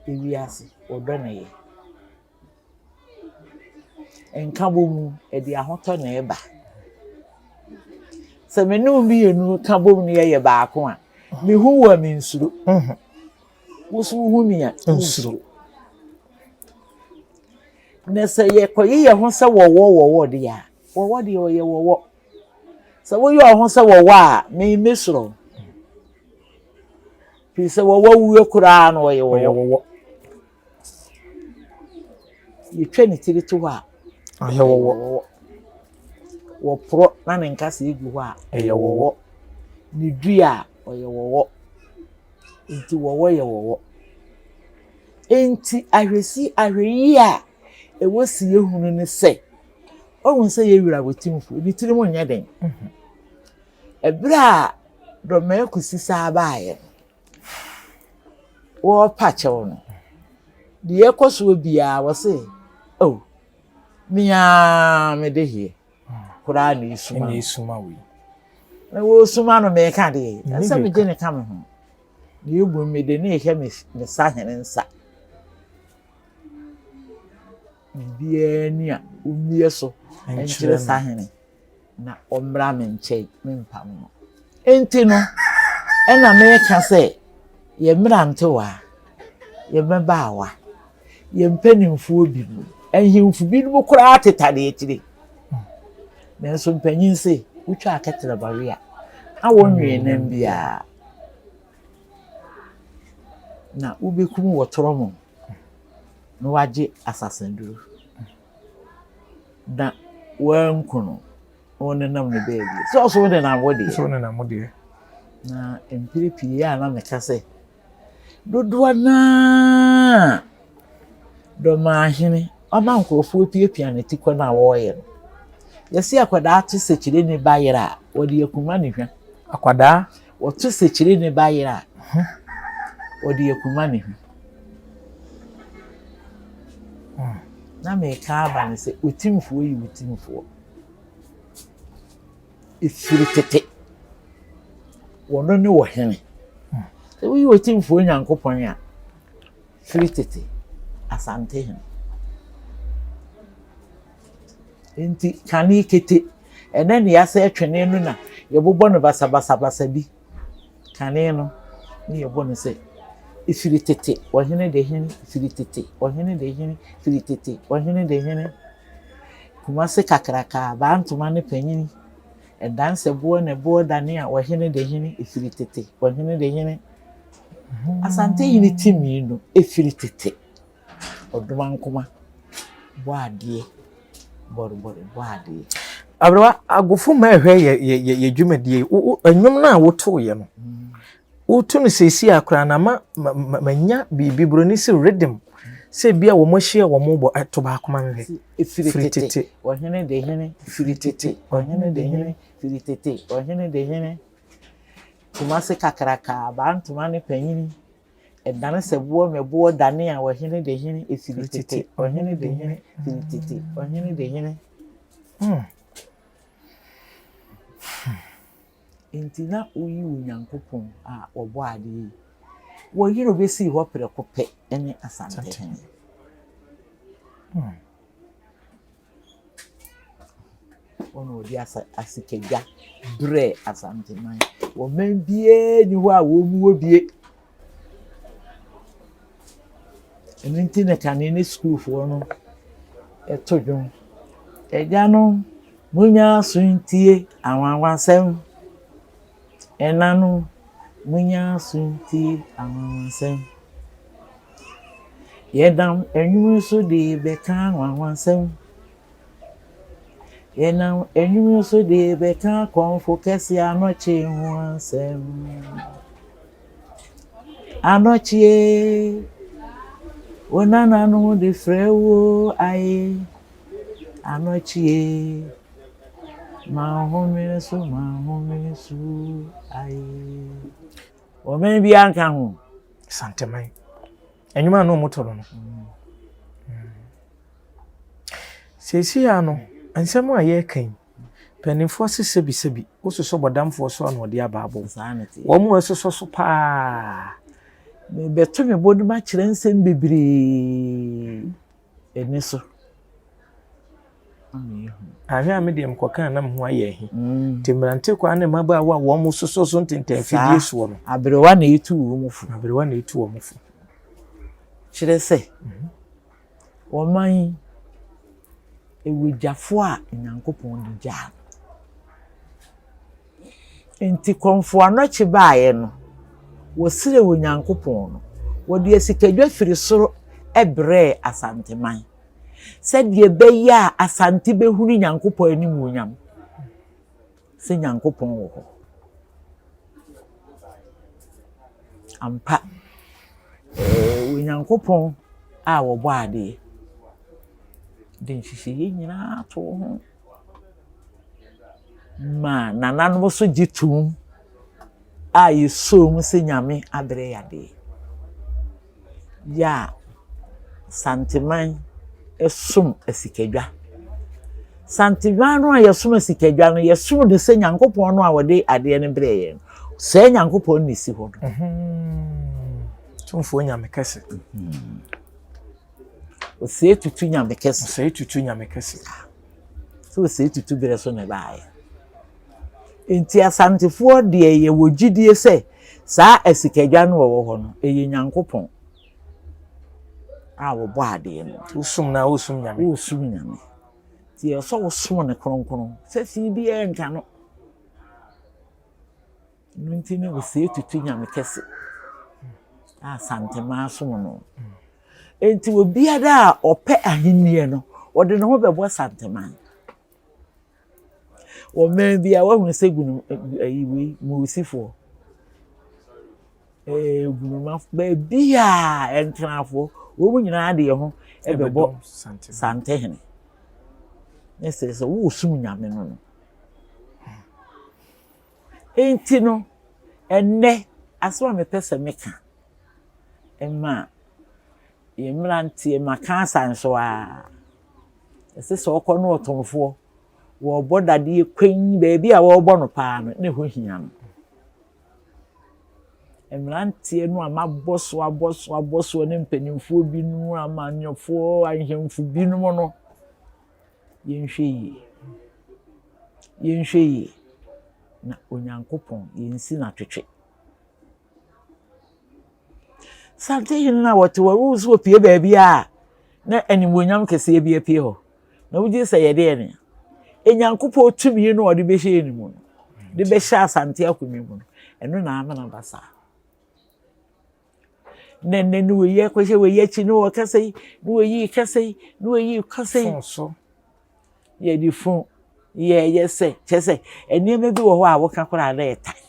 ewiase wɔdɔ na ɛyɛ. Nkabom mu, ɛde ahotɔ na ɛba. Sɛ me ne wo mmienu ka bom na yɛyɛ baako a, mehu wo a mensuro. Mhm. Wo nso wohu me a, wonsuro. Na sɛ yɛkɔyɛ yɛn ho sɛ wɔwɔ wɔwɔ deɛ a, wɔwɔ deɛ ɔyɛ wɔwɔ. Sɛ woyɛ wo ho sɛ wɔwɔ a, me mesuro. Firi sɛ wɔwɔ wuo koraa no ɔyɛ wɔwɔ. Yɛtwa ne tiri to hɔ a, ɛyɛ wɔwɔ. Wɔporɔ na ne nkasɛɛ gu hɔ a, ɛyɛ wɔwɔ. Ne dua a, ɔyɛ wɔwɔ. Nti wɔwɔ yɛ wɔwɔ. Nti ahwɛsi ahwɛyie a ɛwɔ si yɛhunu ne sɛ, wahu sɛ yɛn wura Otumfoɔ, ne tirim nyɛ den. Ɛberɛ a Dɔmɛɛ Kusi san baeɛ no, wɔrepa kyɛw no, deɛ ɛkɔ soɔ biara wɔse, oh, me ara me de heɛ koraa na esuma no. esuma wei. Na wɔresuma no meka deɛ, ɛsɛ megye ne ka me ho. Na mmom mede ne rehyɛ me me sahene nsa. Biribiara ni a ɔmmie so nkyerɛ sahene. na ɔmmra me nkyɛn, mempam no. Enti no, ɛna meka sɛ, yɛn mmerantewa, yɛn mmabaawa, yɛn mpanimfoɔ binom, ahemfo binom koraa tetare akyire. Nanso mpanyin se, wotwa akɛtrɛba we a, na wɔnwee nam biara. Na wobɛkum wɔ torɔmo na wagye asasaduro. Na wanku no, na ɔnenam ne baabi. Sɛ ɔso wonenam wo deɛ. Sɛ wonenam wo deɛ. Na mpere pii a na meka sɛ, dodoɔ no ara Dɔmahene ɔma nkurɔfoɔ piapia ne ti kɔ no a wɔreyɛ no. Yɛse akwadaa to sɛkyerɛ ne ba yere a, wɔde akuma ne hwa. Akwadaa? Wɔto sɛkyerɛ ne ba yere a, wɔde akuma ne hwa. Na mereka aba no sɛ, Otimfoɔ yi Otimfoɔ. Ɛfiri tete, wɔno ne ɔhene. Sɛ woyi Otimfoɔ Nyankopɔn a, firi tete, Asantehene. Nti kane kete, ɛnɛ ne yɛasɛ twene no na yɛbobɔ no basabasabasa bi. Kane no, ne yɛbɔ no sɛ, Ɛfiri tete, ɔhene de hene, firi tete, ɔhene de hene, firi tete, ɔhene de hene. Kumase kakraka, Bantoma ne panyini, ɛdan sɛ boɔ na ɛboɔ dane a, ɔhene de hene, ɛfiri tete, ɔhene de hene. Asantehene timi no, ɛfiri tete, Ɔdomankoma bɔ adeɛ. Bɔrebɔre bɔ adeɛ. Aberewa, agofo mma ɛhwɛ yɛ yɛ yɛ yɛ dwumadie yi. Wo wo nnwom no a wotoeɛ no, woto no seesei a koraa na ma ma ma manya biribi buroni se rhythm sɛ bi a wɔn ahyia wɔn bɔ ɛto baako ma nhwɛ. Firi tete, ɔhene de hene, firi tete, ɔhene de hene, firi tete, ɔhene de hene. Kumase kakraka, abaa ntoma ne panyini. Ɛdane sɛ boɔ mɛ boɔ dane a ɔhene de hene, ɛfiri tete, ɔhene de hene, firi tete, ɔhene de hene. Enti na woyi Onyankopɔn a ɔbɔ adeɛ yi. Wɔyere obɛsii hɔ prɛko pɛ ne Asantehene. Wɔn na wɔde asa asikadwa brɛɛ Asanteman. Ɔman biara nni hɔ a wɔn wɔ bie. Ɛno nti na kane ne sukuufoɔ no to dwom. Agyanom, monnya aso ntie anwanwasɛm. Ɛnanom, monnya aso ntie anwanwasɛm. Yɛnam nnwom so de rebɛka anwanwasɛm. Yɛnam nnwom so de rebɛka akɔmfo kɛse anɔkye ho asɛm. Anɔkye, wo nananom de frɛ wo aye. Anɔkye, ma home so, ma home so aye. Ɔman biara nka ho. Santeman. Nnwom a na wɔto no no. Seesei ara no, nsɛm a yɛreka yi, mpanimfoɔ se sɛbisɛbi, wososɔ bɔdamfoɔ so a na wɔde aba abɔ wo. Wɔn a ɛsosɔ so paa. Merebɛto me bo no makyerɛ nsɛm bebree ani so. Ahwɛ a me deɛ mekɔka na me ho ayɛ ahi. Mm. Nti mmerante kwaa ne mmabaawa a wɔn soso so ntentɛn fidie soɔ no. Aberewa na etu wɔn fo. Aberewa na etu wɔn fo. Kyerɛ sɛ, mhm. ɔman yi, ɛwɔ gyafo a Nyankopɔn de gyaa no. Enti Kɔmfo Anɔkye baeɛ no, wɔsrɛɛ Onyankopɔn no, wɔde asikadwa firi soro brɛɛ Asanteman, sɛdeɛ ɛbɛyɛ a Asante bɛhunu Nyankopɔn animuonyam, sɛ Nyankopɔn wɔ hɔ. Ampa, ɛɛ Onyankopɔn a ɔbɔ adeɛ de nhyehyɛeɛ nyinaa too ho. ma nananom nso gye toom a yɛsɔɔ mu sɛ Nyame abrɛ yɛn adeɛ. Yɛ a Santeman som asikadwa. Santeman no a yɛsom asikadwa no, yɛsom no sɛ Nyankopɔn no a ɔde adeɛ no brɛɛ yɛn no, saa Nyankopɔn no na ɛsi hɔ no. Tumfoɔ Nyame kɛse. Osei Tutu Nyame kɛse. Osei Tutu Nyame kɛse. Sɛ Osei Tutu berɛ so na ɛbaeɛ. Nti Asantefoɔ deɛ yɛwɔ gyidie sɛ saa asikadwa no ɔwɔ hɔ no, ɛyɛ Nyankopɔn a ɔbɔ adeɛ no. Wosom no a wosom Nyame. Wosom Nyame. Nti ɛwɔ sɛ wosom no kronkron sɛ fi biara nka no. Ɛno nti ne Osei Tutu Nyame kɛse a Asanteman som no. Enti obiara a ɔpɛ ahenni no, ɔde ne ho bɛbɔ Asanteman. Wɔ man bi a woahunu sɛ gunu ayi wei Mursifoɔ, ɛɛ Gunumafo, baabi a Nkrafoɔ, wɔn nyinaa de yɛn ho bɛbɔ Santehene. Ne sɛ sɛ woresom Nyame no no. Enti no, ɛnnɛ, asɛm a mepɛ sɛ meka ma yɛn mmeranteɛ, maka asa nso ara, ɛsɛ sɛ ɔkɔ ne ɔtomfoɔ, wɔrebɔ dadeɛ kwann, baabi a wɔrebɔ no paa no, na ɛhɔ hia no. Mmeranteɛ no a mabɔ so abɔ so abɔ so ne mpanimfoɔ binom, amanyɔfoɔ, ahemfo binom no, Yɛnhwɛ yie. Yɛnhwɛ yie na Onyankopɔn yɛnsi no atwetwe. Santehene no a wɔte hɔ, wohu sɛ wɔpue baabi a na animuonyam kɛseɛ bi apue hɔ. Na wogye sɛ yɛde yɛ nea. Onyankopɔn tumi no a ɔde bɛhyɛ yɛn mu no, de bɛhyɛ Asante akonnwa mu no, ɛno na ama no aba saa. Na nnɛ ne wei akɔhyɛ wei akyi ne wɔkasa yi ne wɔyi kasa yi ne wɔyi kasa yi. Fon so. Yɛde funu yɛyɛ sɛ kyerɛ sɛ nneɛma bi wɔ hɔ a woka koraa na ɛtae.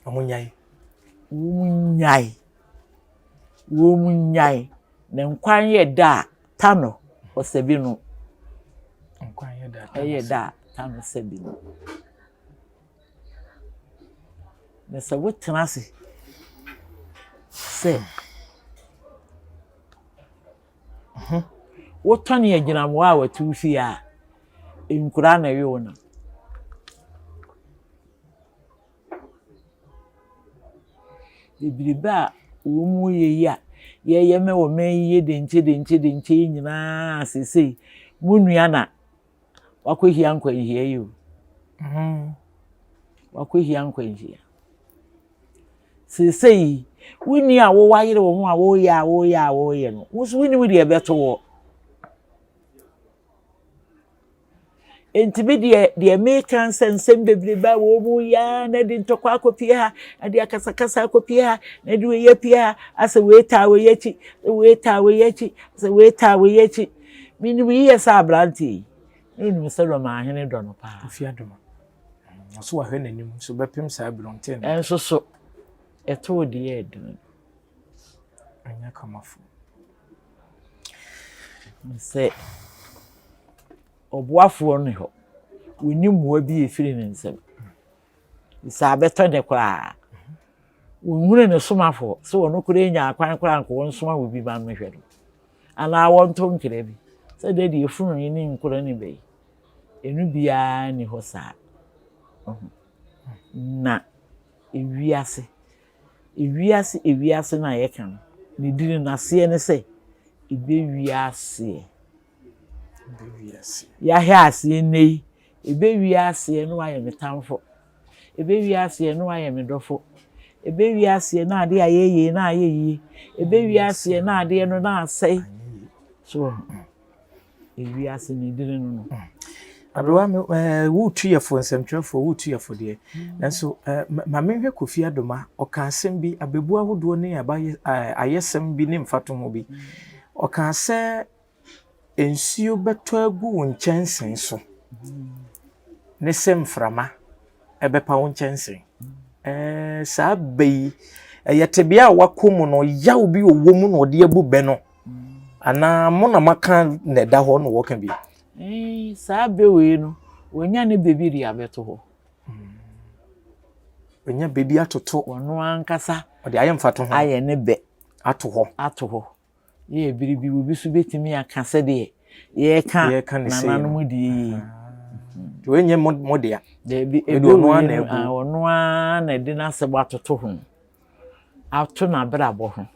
Wɔn nyae. Wɔn nyae. Wɔn nyae. Na nkwan yɛ da a tano ɔsɛ bi no. Nkwan yɛ da a tano ɛyɛ da a tano sɛ bi no. Na sɛ wotena ase sɛ wotɔne agyinamoa a wɔte wo fie a, nkuraa na ɛwe wo nam. Bebrebe a wɔyɛ yi a yɛyɛ ma ɔman yi yɛ denkye denkye denkye yi nyinaa seesei mo nua na wakɔhia nkwanhyia yi o. Wakɔhia nkwanhyia. Seesei wo nua a wowɔ ayere wo ho a woyɛ a woyɛ a woyɛ no, wo nso wonim deɛ ɛbɛto wɔ. Enti me deɛ, deɛ meka sɛ nsɛm bebrebe a wɔn mu yɛ ara na ɛde ntɔkwa akɔpie ha, na ɛde akasakasa akɔpie ha, na ɛde wei apue ha, asɛ wei taa wei akyi, wei taa wei akyi, asɛ wei taa wei akyi. Menim yie sɛ aberanteɛ yi, na onim sɛ Dɔmahene dɔ no paa. Kofi Adoma. Ɔso wahwɛ n'anim so bɛpem saa bere ɔntee no. Ɛnso so, ɛtoo deɛ ɛdene. Ɛnyɛ kamafo. Sɛ ɔboafoɔ nni hɔ, wɔnni mmoa bi a ɛfiri ne nsam. Sɛ abɛtɔ ne koraa, wɔnhunu ne somafoɔ sɛ ɔno koraa nya akwan koraa nka wɔnsoma obi ma mmɛhwɛ no anaa wɔnto nkra bi sɛ dɛ deɛ funu yi ne nkora ne bɛ yi, ɛno biara nni hɔ saa. Na ewiase Ewiase ewiase no a yɛka no, ne dini no aseɛ ne sɛ ɛbɛwie aseɛ. Yɛahwɛ aseɛ nnɛ yi, ɛbɛwie aseɛ na wayɛ me tamfo. Ɛbɛwie aseɛ na wayɛ me dɔfo. Ɛbɛwie aseɛ na adeɛ a yɛyɛ yi na ayɛ yie. Ɛbɛwie aseɛ na adeɛ no na asɛe. So Ewiase ne dini no no. Aberewa me ɛɛ wotu yɛ fo nsɛmtwerɛfoɔ wotu yɛ fo deɛ nanso ɛɛ ma menhwɛ Kofi Adoma ɔka asɛm bi abɛbu ahodoɔ ne abayɛ ɛɛ ayɛsɛm bi ne mfatoho bi ɔka sɛ nsuo bɛtɔ agu wo nkyɛnsee so ne sɛ mframa ɛbɛpa wo nkyɛnsee ɛɛ saa bɛ yi ɛyɛ tebea a wakɔ mu no yaw bi ɔwɔ mu na ɔde abu bɛ no. Anaa mo na moaka na ɛda hɔ na wɔka bi? Saa bɛ wei no, wɔnya ne bɛ bi de abɛto hɔ. Wɔnya bɛ bi atoto. Ɔno ankasa. Ɔde ayɛ mfatoho. Ayɛ ne bɛ. Ato hɔ. Ato hɔ. Yɛ bere bi obi nso bɛtumi aka sɛdeɛ yɛreka nananom deɛ yi. Nti wei nyɛ mo dea. Daabi, ebe wei no, ɔno ara na ɛde n'asɛm atoto ho. Ato n'abrabɔ ho.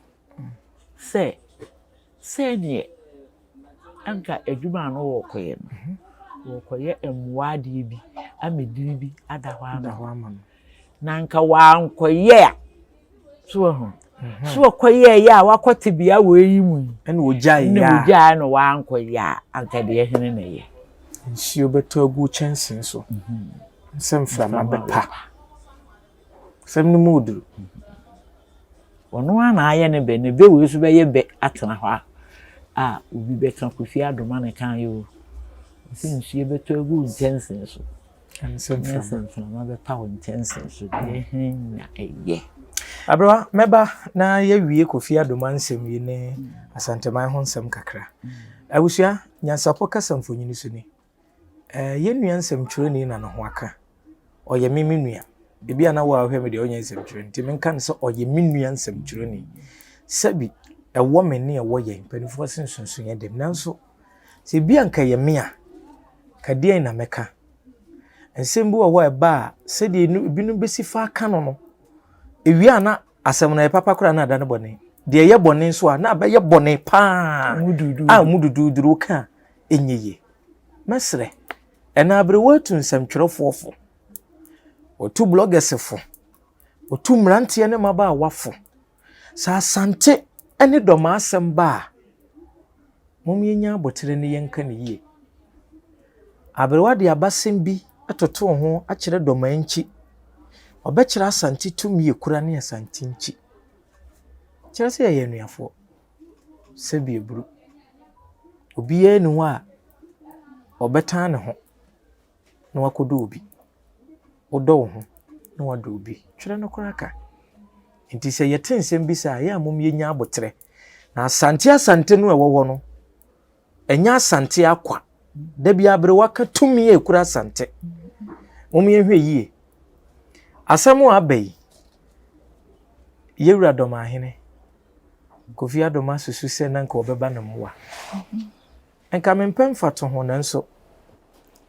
Sɛ sɛdeɛ anka adwuma a na wɔrekɔyɛ no, wɔrekɔyɛ mmoa adeɛ bi ama din bi ada hɔ ama no. Na anka wankɔyɛ a, so wahu. Mhm. So ɔkɔyɛɛyɛ a wakɔ tebea wɔ eyi mu yi. Ɛna ogyaeɛ a. Ɛna ogyaeɛ na wankɔyɛ a, anka deɛ hene na ɛyɛ. Nsuo bɛtɔ agu kyɛnsee so. Mhm. Sɛ mframa bɛpa. Asɛm no mu duru. Ɔno ara na ayɛ ne bɛ, ne bɛ wei nso bɛyɛ bɛ atena hɔ a, a obi bɛka Kofi Adoma na ɛka ayɛ o. Sɛ nsuo bɛtɔ agu wo nkyɛnsee so. Ɛne sɛ mframa. Sɛ mframa bɛpa wo nkyɛnsee so deɛ he na ɛyɛ. Aberewa, mɛba na yɛawie Kofi Adoma nsɛm yi ne Asanteman ho nsɛm kakra. Abusua, Nyansapɔ kasa mfonini so ni. Eh, yɛn nua nsɛmtwerɛni na ne ho aka. Ɔyɛ me me nua. Ebi a na wo a wohwɛ me deɛ ɔnyɛ nsɛmtwerɛni nti menka no sɛ ɔyɛ me nua nsɛmtwerɛni. Sɛbi ɛwɔ me ne ɛwɔ yɛn mpanimfoɔ se nsonsonoeɛ dɛm nanso sɛ ebi a nka ɛyɛ me a ka deɛn na mɛka. Nsɛm bi wɔ hɔ a ɛba a sɛdeɛ ebinom bɛsi fa aka no no ewie a na asɛm no ɛyɛ papa koraa na ada no bɔne. Deɛ ɛyɛ bɔne nso a na abɛyɛ bɔne paa a ɔmu duduuduru ka a ɛnyɛ yie. Mɛsrɛ, ɛna aberewa atu nsɛmtwerɛfoɔ fo, wɔtu bloggers fo, wɔtu mmeranteɛ ne mmabaawa fo. Sɛ Asante ne dɔm asɛm ba a, mom yɛnya aboterɛ ne yɛnka ne yie. Aberewa de abasɛm bi totoo ho akyerɛ dɔm nkyi. Ɔbɛkyerɛ Asante tumi ekura ne Asante nkyi. Kyerɛ sɛ yɛyɛ anuafoɔ. Sɛbi aburu. Obiara nni hɔ a Ɔbɛtan ne ho na wakɔdɔ obi. Wodɔ wo ho na wadɔ obi. Twerɛ no koraa ka. Nti sɛ yɛte nsɛm bi saa a, ɛyɛ a mom yɛnya aboterɛ. Na Asante Asante no a ɛwɔ hɔ no, ɛnyɛ Asante akwa. Da bi aberewa ka tumi a ɛkura Asante. Mom yɛnhwɛ yie. Asɛm a aba yi, Yɛwura Dɔmahene, Kofi Adoma susu sɛ na nka ɔbɛba no mmoa. Nka mempɛ mfatoho nanso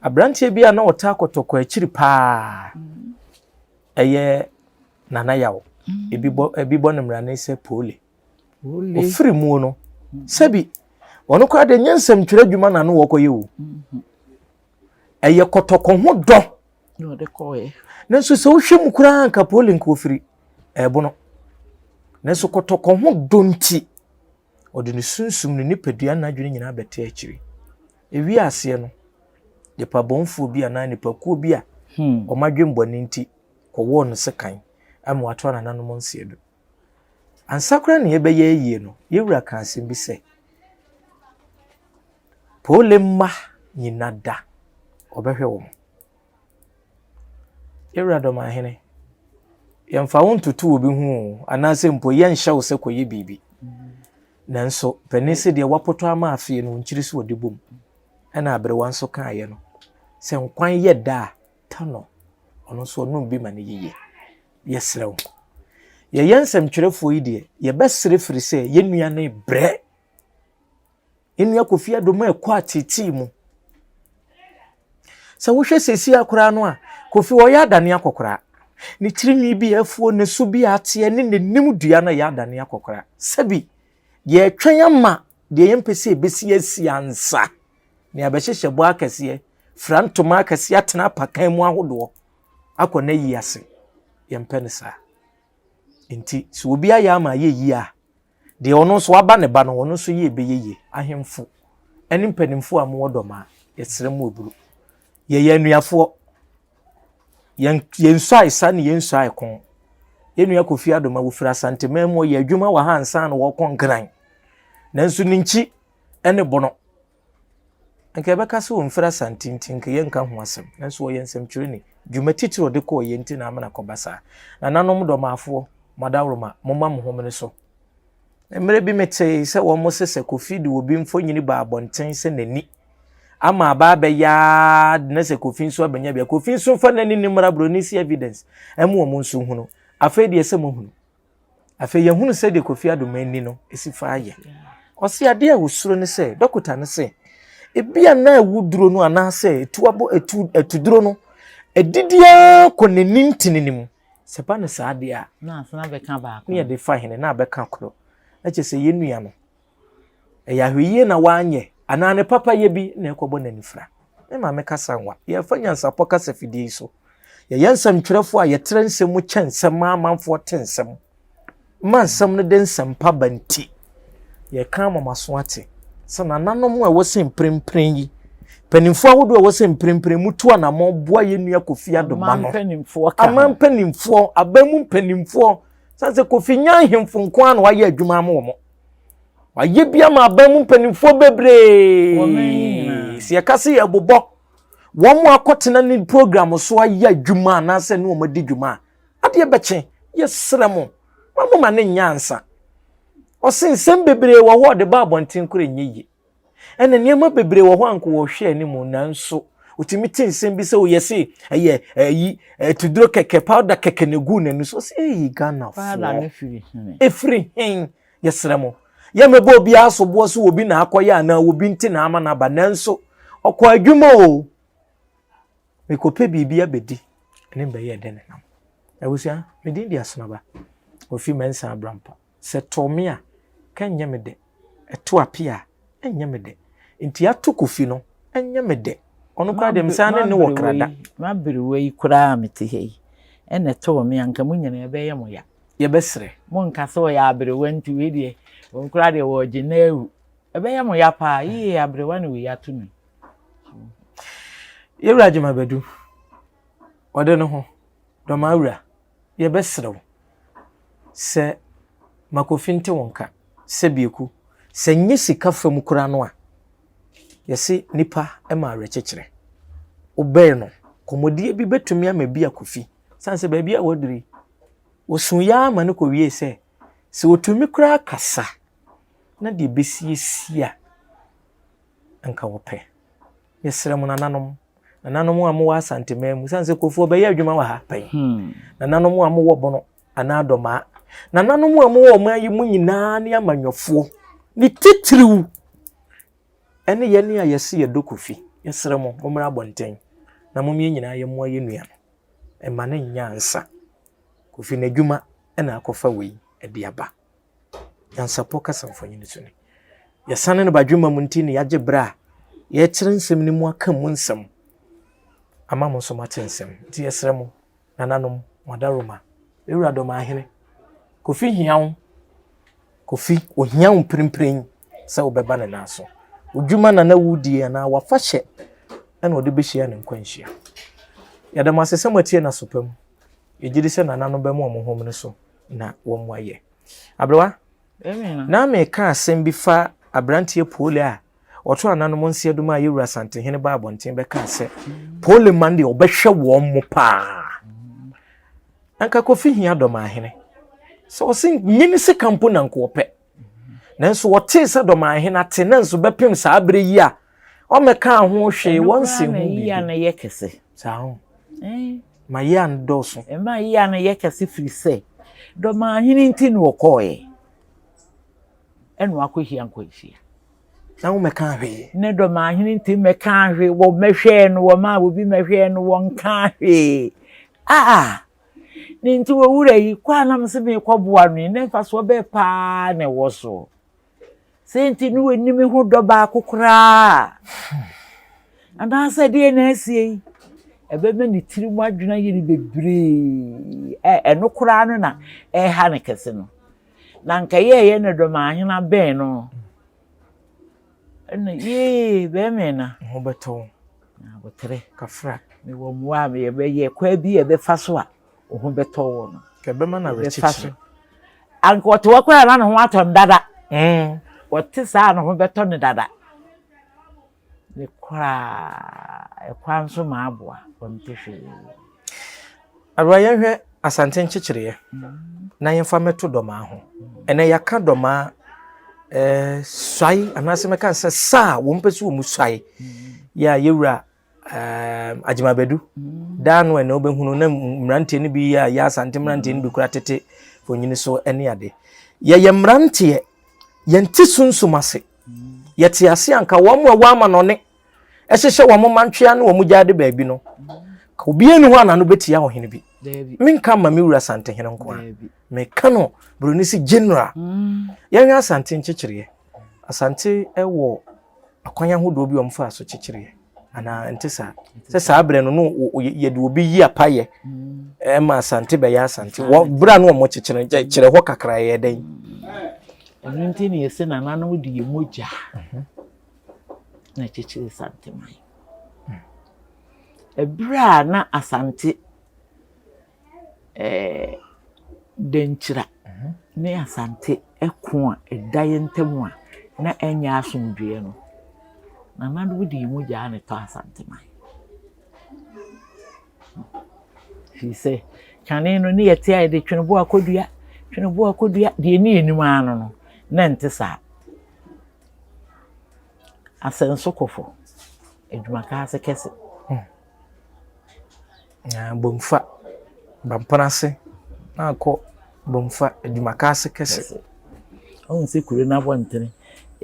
aberanteɛ bi a na ɔtaa kɔtɔkɔ akyiri paa ɛyɛ Nana Yaw. Ebi bɔ ebi bɔ no mmerane sɛ Poole. Ofiri muo no sɛbi ɔno koraa deɛ nyɛ nsɛmtwerɛ adwuma na ano wɔkɔyɛ o. Ɛyɛ kɔtɔkɔ ho dɔ. Nanso sɛ wohwɛ mu koraa nka Poole nka ofiri ɛbono. Nanso kɔtɔkɔ ho dɔ nti Ɔde ne sunsum, ne nipadua ne n'adwene nyinaa bɛte akyiri. Ewie aseɛ no, nipa bɔnfoɔ bi anaa nipakuo bi a hmm. wɔn adwemmɔne nti kɔwɔɔ no sekan ama wato anananom nseɛ do. Ansa koraa na yɛbɛyɛ ayie no, yɛwura ka asɛm bi sɛ, Pole mma nyina da, ɔbɛhwɛ wɔn. Yɛwura Dɔmahene, yɛmfa wo ntoto obi ho o, anaasɛ mpo yɛnhyɛ wo sɛ kɔyɛ biribi. Nanso panin se deɛ wapotɔ ama afeɛ no, nkyiri so ɔde bom. Ɛna aberewa nso kaeɛ no, sɛ nkwan yɛ da a, ta no. Ɔno nso ɔnom bi ma no yiye. Yɛsrɛ wo. Yɛyɛ nsɛmtwerɛfoɔ yi deɛ, yɛbɛsrɛ firi sɛ yɛn nua no rebrɛ. Yɛn nua Kofi Adomah ɛkɔ ateetee mu. Sɛ wohwɛ seesei koraa no a, Kofi ɔyɛ adane akɔkoraa. Ne tirinwi bi a afuo, ne so bi a ateɛ, ne n'anim dua no ɛyɛ adane akɔkoraa. Sɛbi, yɛretwɛn ama deɛ yɛmpɛ sɛ ɛbɛsi asi ansa na yɛabɛhyehyɛ bɔ akɛseɛ, fira ntoma akɛseɛ atena apakan mu ahodoɔ akɔ n'ayi ase. Yɛmpɛ no saa. Nti, sɛ obi ayɛ ama ayɛ yie a, Deɛ ɔno nso waba ne ba no, ɔno nso yie bɛyɛ yie. Ahemfo ne mpanimfoɔ a mowɔ dɔm a, yɛsrɛ mo aburu. Yɛyɛ anuafoɔ. Yɛn yɛnsuae sa ne yɛnsuae ko. Yɛn nua Kofi Adoma wɔfiri Asanteman mu ɔyɛ adwuma wɔ ha ansa na wɔkɔ Nkran. Nanso ne nkyi ne bono. Nka yɛbɛka sɛ ɔmfiri Asante nti nka yɛnka ho asɛm, nanso ɔyɛ nsɛmtwerɛni. Dwuma titiri a ɔde kɔɔ yɛ nti na ama no akɔba saa. Nananom Dɔmaafoɔ, mo adaworoma, momma mo homene so. Mmerɛ bi metee sɛ wɔn se sɛ Kofi de obi mfonyini baa abɔnten sɛ n'ani ama aba abɛyɛ ara de na sɛ Kofi nso abɛnya bi a, Kofi nso mfa n'ani ne mmra buroni si evidence ɛma wɔn nso hunu. Afei deɛ sɛ mohunu. Afei yɛhunu sɛdeɛ Kofi Adoma ani no si fa yɛ. Ɔse adeɛ a ɔsuro ne sɛ, dɔkota no se, ebi a na awuduro no anaasɛ etu abɔ etu atuduro no adidi ara kɔ n'ani ntini no mu. Sɛ ba no saa deɛ a, na asena bɛka baako. Ne yɛde fa hene na abɛka koro. Na kyerɛ sɛ yɛn nua no, Ɛyɛ ahwɛyie na wanyɛ anaa ne papayɛ bi na ɛkɔbɔ n'anifira. Me maame kasa nwa. Yɛfa nyansapɔ kasa fidie yi so. Yɛyɛ nsɛmtwerɛfoɔ a yɛtrɛ nsɛm mu kyɛ nsɛm ma amanfoɔ te nsɛm. Ma nsɛm no de nsɛmpa ba nti, yɛka ama mo aso ate sɛ nananom a ɛwɔ sɛ mprempren yi, mpanimfoɔ ahodoɔ a ɛwɔ sɛ mprempren mu tu anammɔn boa yɛn nua Kofi Adoma no. Aman mpanimfoɔ, aban mu mpanimfoɔ, sane sɛ Kofi nyɛ ahemfo nko ara na wayɛ adwuma ama wɔn. Wayɛ bi ama aban mu mpanimfoɔ bebree. Sɛ yɛka sɛ yɛbobɔ wɔn a akɔtena ne program so ayɛ adwuma anaasɛ ne wɔn adi dwuma a, adeɛ bɛkye. Yɛsrɛ mo, ma mo ma ne nyɛ ansa. Ɔse nsɛm bebree wɔ hɔ a ɔde ba abɔnten kora nyɛ yie. Ɛna nneɛma bebree wɔ hɔ a nka wɔhwɛ anim nanso otumi te nsɛm bi sɛ oyɛ se ɛyɛ ɛyi atuduro kɛkɛ powder kɛkɛ na egu n'ani so ɔsɛ eyi Ghanafoɔ efiri hen yɛsrɛ mo yɛmɛbɔ obiara soboɔ so obi na akɔyɛ anaa obi nti na ama n'aba nanso ɔkɔ adwuma o mekɔpɛ biribi abɛdi ne mbɛyɛ dɛ nenam abusua medin di asonaba ofi mɛnsa abrampa Sɛ ɛtoo me a, ka ɛnyɛ me dɛ. Ɛto Appiah a, ɛnyɛ me dɛ. Nti ato Kofi no, ɛnyɛ me dɛ. Ɔno koraa deɛ mesan ne no wɔ krada. M'aberewa yi koraa a mete ha yi, ɛna ɛtoo me a, nka mo nyinaa ɛbɛyɛ mo ya. Yɛbɛsrɛ. Monka sɛ ɔyɛ aberewa nti wei deɛ, wɔn koraa deɛ wɔregye no awu. Ɛbɛyɛ mo ya paa. Yie, aberewa na wei ato me. Yɛwura Agyemang Badu, ɔde ne ho, Dɔmaa wura. yɛbɛsrɛ wo sɛ ma Kofi nte wo nka sɛ Bieku, sɛ nyɛ sika fam koraa no a, Yɛse nipa ma awerɛkyekyerɛ. Wobɛn no, kɔmmɔdie bi bɛtumi ama bi akɔ fi. Sane sɛ baabi a waduru yi, wɔsuiɛ ara ma no kɔwiee sɛ, sɛ ɔtumi koraa kasa na deɛ ɛbɛsiesie a, anka wɔpɛ. Mesrɛ mo nananom, nananom a mowɔ Asanteman mu, sane sɛ Kofoɔ bɛyɛ adwuma wɔ ha pɛn. Hmm. Nananom a mowɔ Bono anaa Dɔmaa, nananom a mowɔ ɔman yi mu nyinaa ne amanyɔfoɔ, ne titiriw ɛne yɛne a yɛse yɛdɔ Kofi, yɛsrɛ mo, mommra abɔnten na mom yɛn nyinaa yɛmmoa yɛn nua no. Ɛma no nyɛ ansa. Kofi n'adwuma na akɔfa wei de aba. Nyansapɔ kasa mfonini so ni. Yɛsane no badwemma mu nti na yɛagye berɛ a yɛrekyerɛ nsɛm no mu aka mu nsɛm ama mo nso moate nsɛm. Nti yɛsrɛ mo, nananom, mo adaworoma, Ewura Dɔmahene, Kofi hia wo. Kofi, ohia wo mprempren sɛ wobɛba ne nan so. Wo dwuma na na wodie anaa w'afahyɛ na ɔde bɛhyia ne nkwanhyia. Yɛda mo ase sɛ moatie n'asopa mu. Yɛgye di sɛ nananom bɛma wɔn homene so na wɔayɛ. Aberewa, na meka asɛm bi fa aberanteɛ Poole a ɔto ananom nseɛdom a yɛwura Asantehene ba abɔnten bɛkaa sɛ Poole man deɛ ɔbɛhwɛ wɔn mo paa. Anka Kofi hia Dɔmahene. Sɛ ɔse nye ne sika mpo na nka ɔpɛ. Nanso ɔtee sɛ Dɔmahene ate na nso bɛpem saa berɛ yi a ɔmmɛkaa ho hwee wɔnse ho biribi. na yɛ kɛse. Saa ho. Ma yea no dɔɔso. Ɛma yea no yɛ kɛse firi sɛ Dɔmahene nti na ɔkɔɔeɛ. Ɛna wakɔhyia nkwanhyia. Na wommɛkaa hwee. Ne Dɔmahene nti mmɛkaa hwee. Wɔmmɛhwɛɛ no, wɔmaa obi mmɛhwɛɛ no, wɔnkaa hwee. Ah! Ne nti wɔ wura yi, kɔ a na mese merekɔboa no yi, na mfasoɔ bɛɛ paa na ɛwɔ so. Sɛ nti ne wɔnni me ho dɔ baako koraa. Anaasɛ deɛ na asie yi, ɛbɛma ne tiri mu adwene ayɛ no bebree. Ɛno koraa no na ɛreha no kɛse no. Na nka yɛɛyɛ no dɔmahene abɛn no. Ɛna yee bɛrima na. Ho bɛtɔ wo. Na abotere. Kafra. Mewɔ mmoa a yɛbɛyɛ kwan bi a yɛbɛfa so a wo ho bɛtɔ wo no. Kɛbɛma no awerɛkyekyerɛ. Anka ɔte hɔ koraa na ne ho atɔ no dada. Mm. Ɔte saa ne ho bɛtɔ no dada. Ne koraa ɛkwan so ma aboa ɔnte hwee. Awura yɛnhwɛ Asante nkyekyereɛ na yɛmfa mmɛto Dɔmaa ho. Ɛnɛ yɛaka Dɔmaa eh, suae anaasɛ mɛka sɛ sa a wɔn pɛ sɛ wɔn suae yɛ a yɛwura eh, Agyemabadu daa no ɛnɛ wobɛhunu na mmeranteɛ no bi yɛ a yɛ Asante mmeranteɛ no bi kora tete fonyini so ne ade. Yɛyɛ mmeranteɛ yɛnte sunsum ase yɛte ase anka wɔn a ɛwɔ amanɔne ɛhyehyɛ wɔn mantwea ne wɔn gyaade baabi no ka obiara ni hɔ a n'ano bɛtia ɔhene bi menka ma me wura Asantehene nko a meka no buroni si general mm. yɛnhwɛ Asante nkyekyereɛ Asante wɔ akwan ahodoɔ bi wɔn fa so kyekyereɛ anaa nte saa sɛ saa berɛ no no yɛde obi yi apayɛ mm. ɛma Asante bɛyɛ Asante wɔ berɛ a no wɔn kyekyere kyerɛ hɔ kakra yɛ dɛn ɛno nti na yɛsɛ nananom de yɛ mogya mhm. na ɛkyekyeree Asanteman. Ɛberɛ a na Asante ɛɛ Dankyira ne Asante ko a ɛda yɛn ntam a na ɛnyɛ asomdwoeɛ no, nananom de wɔn mogya na ɛtɔɔ Asanteman. Firi sɛ, kane no ne yɛte a yɛde tweneboɔ akɔdua, tweneboɔ akɔdua, deɛ ne yɛnim ara no no, na ɛnte saa. Asɛnsokɔfo, adwuma ase kɛse. Hmm. Na Bomfa, Bampenase na akɔ Bomfa adwuma ase kɛse. Ɔhu sɛ kuro no abɔntene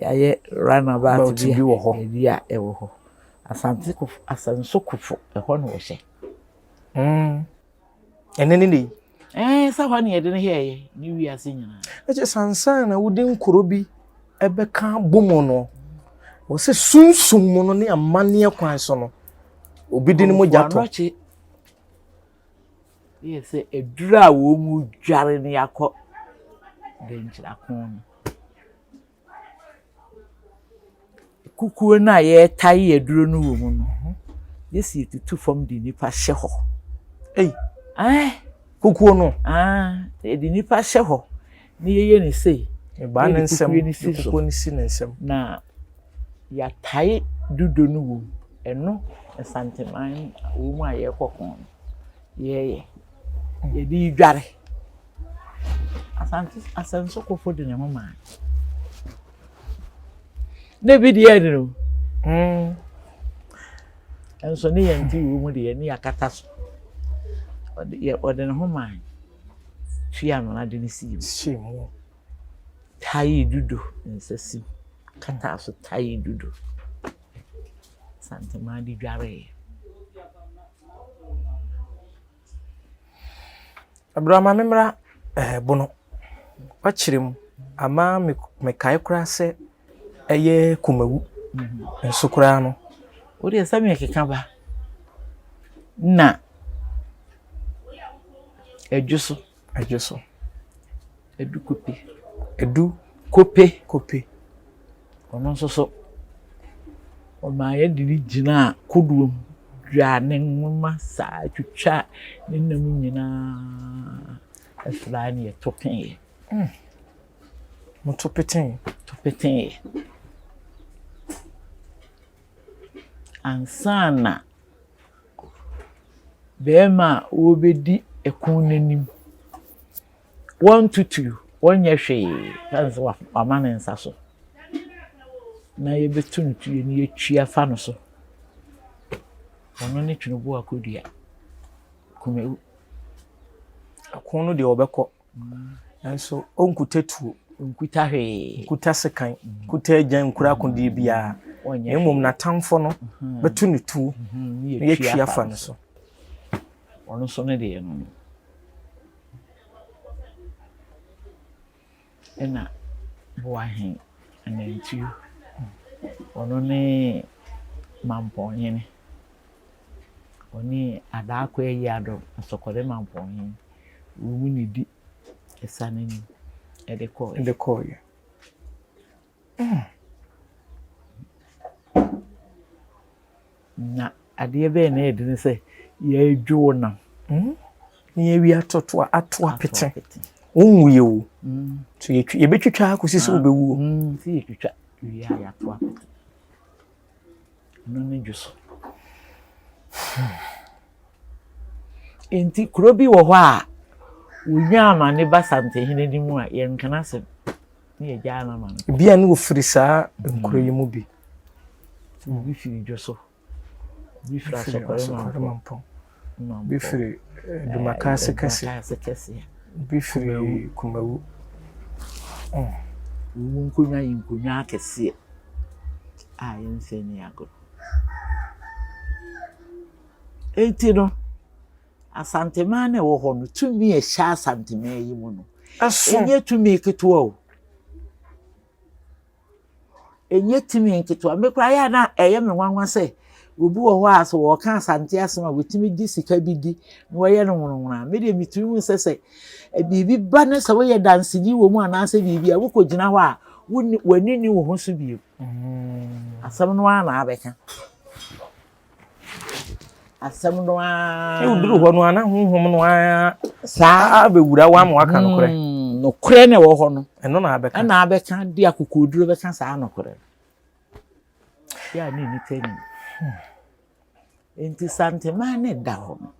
yɛayɛ runabout bi wɔ hɔ. Bi a ɛwɔ hɔ. Asante kofo, Asɛnsokɔfo, ɛhɔ na wɔhyɛ. Hmm. Ɛnɛ ne nnɛ yi. Ɛɛ sɛ hɔ na yɛde no yɛɛyɛ ne wiase nyinaa. Ɛkyɛ sansan na wode nkuro bi ɛbɛka abɔ mu no, wɔsɛ sunsum mu no ne amanneɛ kwan so no, obi de ne mogya tɔ. Anɔkye yɛ sɛ aduru a wɔn mu dware ne akɔ dɛnkyerako no. Kukuo no a yɛretae aduro no wɔ mu no, gye sɛ yɛtutu fam de nnipa hyɛ hɔ. Ei! Ɛɛ. Kukuo no? Aa, yɛde nnipa hyɛ hɔ na yɛyɛ no sei. Ɛbaa ne nsam, kukuo no si kukuo no si ne nsam. Na Yɛatae dudo no wom. Ɛno Nsanteman wɔ mu a yɛrekɔ ko no, yɛyɛ. Yɛde redware. Asante Asɛnsokofo de ne ho maa. Na ebi deɛ ɛde no. Nso ne yɛn ti wɔ mu deɛ ne yɛakata so. Ɔde yɛ ɔde ne ho maa. Tua amena de ne sii mu. Sii mu. Tae dudo nsa sim. Kataa so tae dudo. Santemaa de dwareeɛ. Aberewa ma memmra eh, Bono. Wakyerɛ mu ama me mekae koraa sɛ ɛyɛ Kumawu nso koraa no. Wo deɛ sɛ mekeka ba na Ɛdwo so. Ɛdwo so. Adu Kope. Adu Kope. Kope. Ɔno nso so, ɔmaa yɛde no gyinaa kodoɔ mu dwaa ne nwoma saa twitwaa ne nam nyinaa fraa ne yɛto peeɛ. Moto petee? To peteeɛ. Ansa na Barima a ɔrebɛdi ɛko no anim. Wɔnto tuo, wɔnyɛ hwee ɛsiane sɛ wama ne nsa so. Na yɛbɛto no tuo na yɛatwi afa no so. Ɔno ne Tweneboa Kodua, Kumawu. Ɛko no deɛ ɔbɛkɔ. Nanso ɔnkuta tuo. Ɔnkuta hwee. Nkuta sekan, nkuta agyan, nkura akodeɛ biara. Na mmom n'atamfo no bɛto no tuo na yɛatwi afa no so. Ɔno nso ne deɛ no no. Ɛna Boahen Anantuo, ɔno ne Mampɔnhene. Ɔne Adaakɔ Ayiadom, Asɔkɔre Mampɔnhene. Wɔn na ɛdi ɛsa no anim de kɔeɛ. De kɔeɛ. Mm. Na adeɛ bɛyɛ na ɛde ne sɛ yɛadwo wo nam. Mm. Na yɛawi atoto ato apete. Wonwuiɛ o. Mm. So yɛbɛtwitwa akɔsi sɛ wobɛwuo. Mm. Sɛ yɛtwitwa wie a yɛato apete. Ɛno ne dwo so. Enti kuro bi wɔ hɔ a, wɔnya amane ba Santehene no mu a, yɛnka n'asɛm na yɛgyaa no ama no. Ebi a na wɔfiri saa nkuro yi mu bi. Obi firi dwo so, obi firi Asɔkɔre Mampɔn, obi firi Dumakaase kɛse, obi firi Kumawu. Wɔn nkonnwa yɛ nkonnwa akɛseɛ a yɛmfa nni agorɔ. Enti no, Asanteman no a ɛwɔ hɔ no, tumi a ɛhyɛ Asanteman yi mu no, ɛnyɛ tumi ketewa o. Ɛnyɛ tumi nketewa. Me koraa yɛ a na ɛyɛ me nwanwa sɛ obi wɔ hɔ a sɛ wɔreka Asante asɛm a wɔtumi di sika bi di na wɔyɛ no nwononwono a, me deɛ metumi hu sɛ sɛ biribi ba ne sɛ woyɛ danseni wɔ mu anaasɛ biribi a wokɔgyina hɔ a w'ani nni wo ho so bio. Mm. Asɛm no ara na abɛka. Asɛm no ara. Sɛ woduru hɔ no a na honhom no ara saa abɛwura wo ama waka nokorɛ. Mm, nokorɛ na ɛwɔ hɔ no. Ɛno na abɛka. Ɛna abɛka de akokoɔduro bɛka saa nokorɛ no. Yɛ a ne nnipa nim. Hmm. Nti Santeman ne da hɔ no.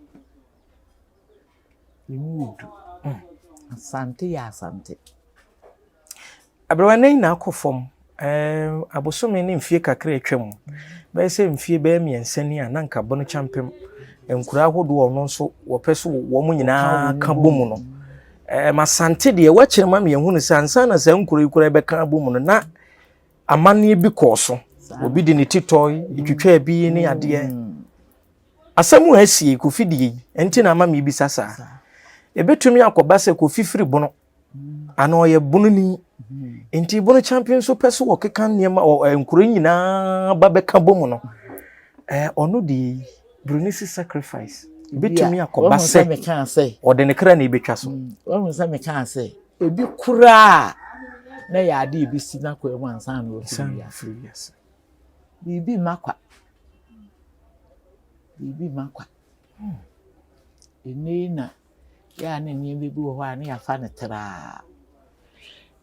Emu odu. Hmm. Asante yɛ Asante. Aberewa nan nyinaa kɔ fam. Ɛɛ abosome ne mfie kakra a atwam, bɛyɛ sɛ mfie bɛyɛ mmiɛnsa ni a na anka Bono Kyampem nkuro ahodoɔ a ɔno nso wɔpɛ so wɔn nyinaa ka bɔ mu no. Ɛɛ Masante deɛ wakyerɛ ma mmiɛnhu no sɛ ansa na saa nkuro yi koraa bɛka abɔ mu no na amanneɛ bi kɔɔ so. Obi de ne ti tɔe, etwitwaa bi ne adeɛ. Asɛm a asi yi, Kofi deɛ yi, ɛnti na ama mebisa saa. Ebetumi akɔba sɛ Kofi firi Bono Ana ɔyɛ bononi. Nti bono champion nso pɛ so wɔkeka nneɛma ɔ nkuro nyinaa ba bɛka bɔ mu no. Ɛɛ ɔno deɛ yi buroni si sacrifice. Ebetumi akɔba sɛ ɔde ne kra na ebetwa so. Wɔn sɛ mekaa sɛ ebi koraa na yɛ ade ebesi n'akwan mu ansa na wafiri wiase. Biribi mma kwa. Biribi mma kwa. Ɛnnɛ yi na yɛ a na nneɛma bi wɔ hɔ a na yɛafa no traa.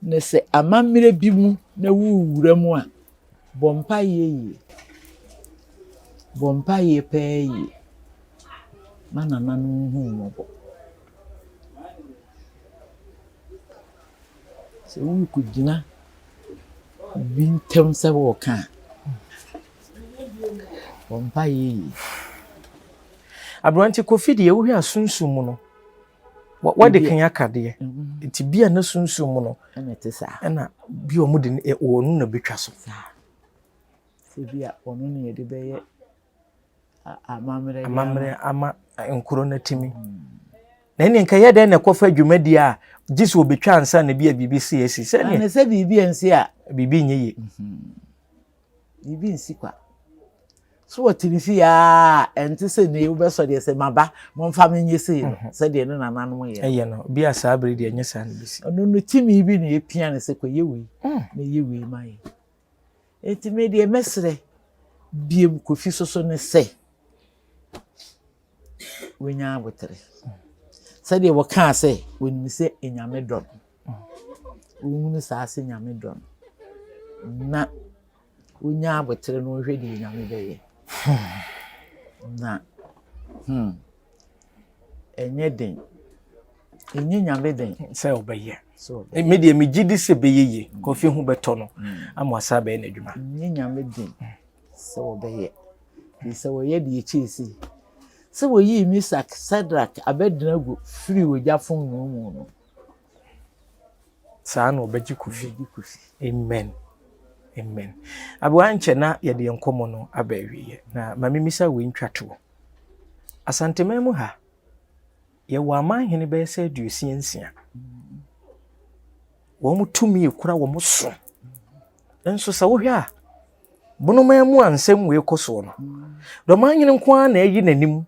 Na sɛ amammerɛ bi mu na worewura mu a, Bɔ mpaeɛ yie. Bɔ mpaeɛ paa yie ma nananom nhu wo mmɔbɔ. Sɛ worekɔgyina obi ntam sɛ woreka a, bɔ mpaeɛ yie. Aberante Kofi deɛ wohwɛ a sunsum mu no, wɔde kan aka deɛ. Mm-hmm. Nti bi a ne sunsum mu no, ɛna ɛte saa. Ɛna bi a wɔn de wɔn na betwa so. Saa. Sɛ bi a wɔn na yɛde bɛyɛ amammerɛ. Amammerɛ ama nkuro no atumi. Mm. Na ɛne nka yɛ dɛn na ɛkɔfa dwumadie a gye sɛ wɔbɛtwa ansa na bi a biribi si asi. Sɛ sɛ biribi ansi a. Biribi nyɛ yie. Mm-hmm. Biribi nsi kwa. So wɔte ne fie aa ɛnte sɛ nnɛ yi wobɛsɔ deɛ sɛ maba momfa me nyɛ sei no mhm. sɛdeɛ ne nananom yɛ. Ɛyɛ no bi a saa bere deɛ ɛnyɛ saa na bɛsi. Ɔno no tumi bi na epia no sɛ kɔyɛ wei mm. na ɛyɛ wei ma yɛ. Enti me deɛ mɛsrɛ biem Kofi soso ne sɛ wɔnya abotere. Sɛdeɛ wɔkaa sɛ wɔnim sɛ Nyame dɔ no. Wɔhunu saa sɛ Nyame dɔ no. Na Wonya aboterɛ na wohwɛ deɛ Nyame bɛyɛ. Na hmm, ɛnyɛ den. Ɛnyɛ Nyame den. Sɛ ɔbɛyɛ. Me deɛ megye di sɛ bɛyɛ yie. Mm. Kofi ho bɛtɔ no mm. ama ɔsa bɛyɛ n'adwuma. Ɛnyɛ Nyame den sɛ ɔbɛyɛ. Firi sɛ wɔyɛ deɛ ɛkyɛɛ sei. Sɛ wɔyii Misak, Sadrak, Abednego firii ogya fononoo mu no. Saa na ɔbɛgye Kofi. Amen. Amen. Aboa nkyɛ na yɛde yɛn nkɔmmɔ no aba awieɛ. Na ma memisa wei ntwa toɔ. Asanteman mu ha, yɛwɔ amanhene bɛyɛ sɛ 66. Wɔn tumi ekura wɔn so. Nso sɛ wohwɛ a, bonoman mu a nsɛm wei kɔ soɔ no, dɔmanhene nko ara na ayi n'anim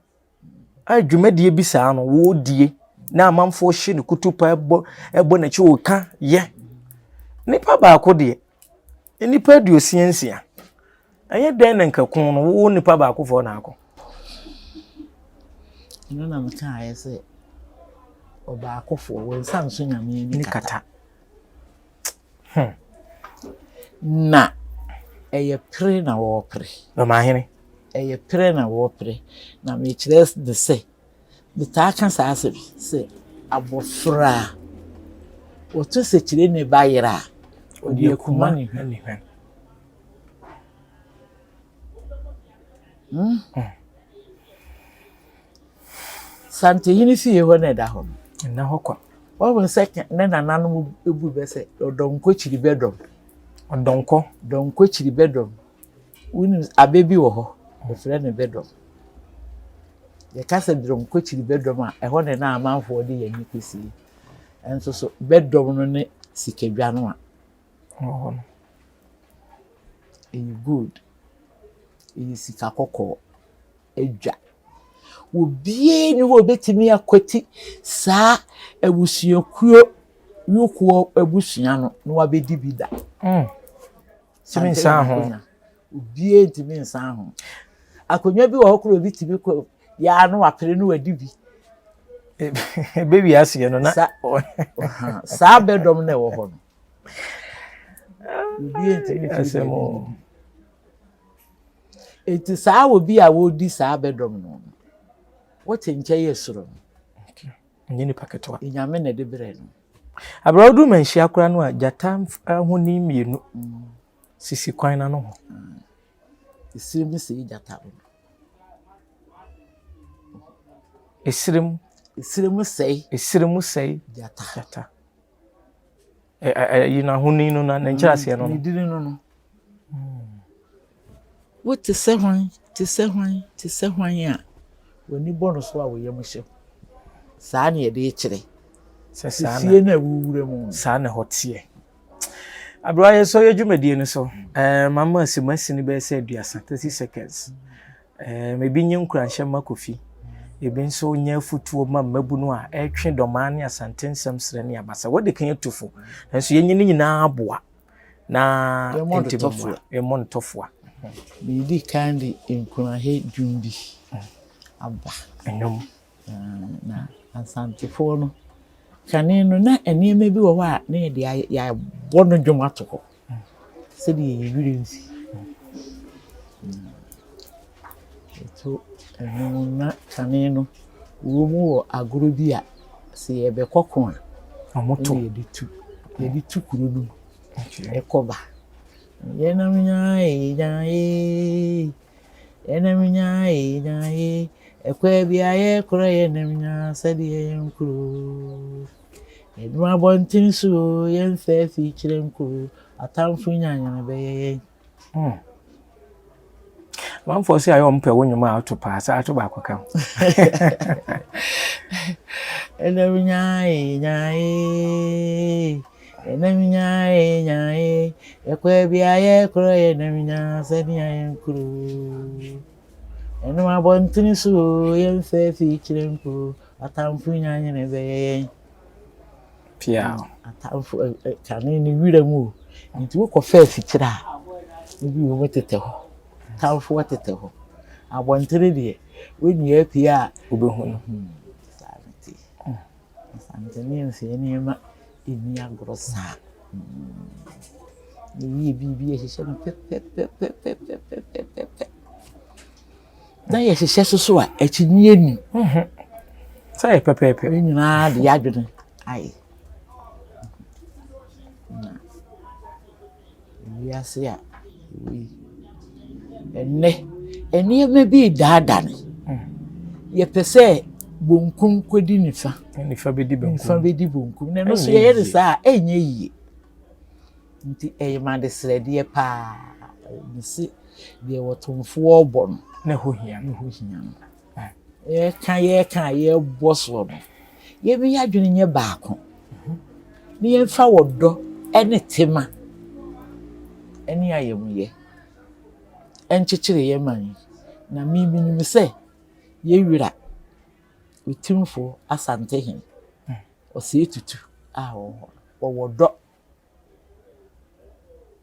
a dwumadie bi saa no wɔredie na amanfoɔ hyɛ no kutupa bɔ ɛbɔ n'akyi ɔka yɛ nipa baako deɛ nipa 66 ɛyɛ dɛn na nka ko no wo nipa baako fɔ na akɔ. Ɛno na mekaeɛ sɛ ɔbaakofoɔ wɔn nsa nso nyame ani kata. Hmm. Na ɛyɛ pere na wɔrepere. Ɔmanhene. Ɛyɛ pere na wɔrepere. Na mekyerɛ ne sɛ, metaa ka saa asɛm yi sɛ abɔfra a wɔto sɛkyerɛ ne ba yera a, ɔde akuma ne hwɛ. Hmm? Hmm. Santehene fie hɔ na ɛda hɔ no. Ɛnna hɔ kwa. Wɔn sɛ ne nananom bu bɛ sɛ ɔdɔnkɔ kyiri bɛdɔm. Ɔdɔnkɔ. Dɔnkɔ kyiri bɛdɔm. Wonim abɛ bi wɔ hɔ, wɔfrɛ no bɛdɔm. Yɛka sɛ dɔnkɔ kyiri bɛdɔm a, ɛhɔ na na amanfoɔ de yɛn ani kɔsie. Ɛnso so bɛdɔm no ne sikadwa no a. Wɔ hɔ no. Ɛyɛ gold. Ɛyɛ sika kɔkɔɔ. adwa. Obiara nni hɔ a obetumi akwati saa abusuakuo yokoɔ abusua no na wabɛdi bi da. Mm. Tumi nsan ho. Obiara ntumi nsan ho. Akonnwa bi wɔ hɔ koraa obi tumi kɔ yaa no wapere no wadi bi. Ebe wi aseɛ no na. Saa bɛdɔm na ɛwɔ hɔ no. Obiara ntumi mfiri baabi. Enti saa obi a wɔredi saa bɛdɔm no no, wote nkyɛn yɛ suro no. Nyɛ nipa ketewa. Nyame na ɛde brɛ no. Aberɛ wodu manhyia koraa no a gyata ahoni mmienu mm. sisi kwan no ano hɔ. Mm. Esirim sɛ gyata no. Esirim. Esirim sɛe. Esirim sɛe. Gyata. Gyata. Ɛyi no ahoni no na ne nkyerɛaseɛ no no. Ne dini no no. Wo te sɛ hwan, te sɛ hwan, te sɛ hwan a w'ani bɔ no so a wo yam hye wo. Saa na yɛde rekyerɛ. Sɛ saa na fie no a wowura mu no. Saa na ɛhɔ teɛ. Aberewa yɛsɔ yɛ dwumadie no so. Ɛɛ mama asimasini bɛyɛ sɛ 30, 30 seconds. Ɛɛm, ebi nyɛ nkuranhyɛ mma Kofi, ebi nso nyɛ afutuo ma mmabunu a ɛretwe Dɔmaa ne Asante nsɛm serɛ ne abasa. Wɔde kan atu fo, nanso yɛnyɛ ne nyinaa aboa na Yɛmmɔ no tɔfoa. Yɛmmɔ no tɔfoa. Medi kan de nkuranhyɛ dwom bi aba. Nnwom. Na Asantefoɔ no, kane no na nneɛma bi wɔ hɔ a na yɛde ayɛ yɛabɔ no dwom ato hɔ sɛdeɛ yɛn werɛ mfi. To nnwom na kane no wɔn wɔ agorɔ bi a sɛ yɛbɛkɔ ko a, Wɔto. ɛna yɛde tu yɛde tu kuro no mu ɛkɔ ba. Yɛnam nyae nyae yɛnam nyae nyae ɛkwan bi a yɛkorɔ yɛnam nyaa sɛdeɛ yɛn kuro. Yɛnam abɔnten so o yɛmfa afikyire nkuro atamfo nyanyana bɛyɛ yɛn. Amanfoɔ sɛ ayɛ wɔn pɛ wo nnwom a woto paa sɛ ato baako ka ho. Ɛnam nyae nyae ɛnam nyae nyae ɛkwan bi a yɛkorɔ yɛnam nyaa sɛnea yɛn kuro. Ɛnam abɔntene so o yɛmfa afikyire nkuro atamfo nyanyana bɛyɛ yɛn. Pia. Atamfo kane no wira mu o nti wokɔfa afikyire a ebi wɔ mu tetɛ hɔ atamfoɔ tetɛ hɔ abɔntene deɛ wonua pie a Wobɛhu no. Saa ne te. Asantene mfeɛ nneɛma ɛnni agorɔ saa. Yɛyɛ biribi yɛhyehyɛ no pɛpɛpɛpɛpɛpɛpɛ. Na yɛhyehyɛ so so a akyinnye nni. Sɛ yɛ pɛpɛɛpɛ. Ne nyinaa de yɛadwene ayɛ. Na wiase a yɛwɔ yi, ɛnnɛ nneɛma bi redaadane. Yɛpɛ sɛ bonkum kɔdi nifa. Nifa bɛdi benkum. Nifa bɛdi bonkum. Na ɛno nso yɛyɛ no saa a ɛnyɛ yie. Nti ɛyɛ me adesrɛdeɛ paa. Mese deɛ ɔtomfoɔ rebɔ no. Na ɛho hia no. Ɛho hia no. Yɛreka yɛreka a yɛrebɔ soɔ no, yɛmma yɛn adwene nyɛ baako. Na yɛmfa ɔdɔ ne tema ne ayamyɛ nkyekyere yɛn man yi. Na me menim sɛ yɛn wura Otumfoɔ Asantehene Osei Tutu a ɔwɔ hɔ no, ɔwɔ dɔ,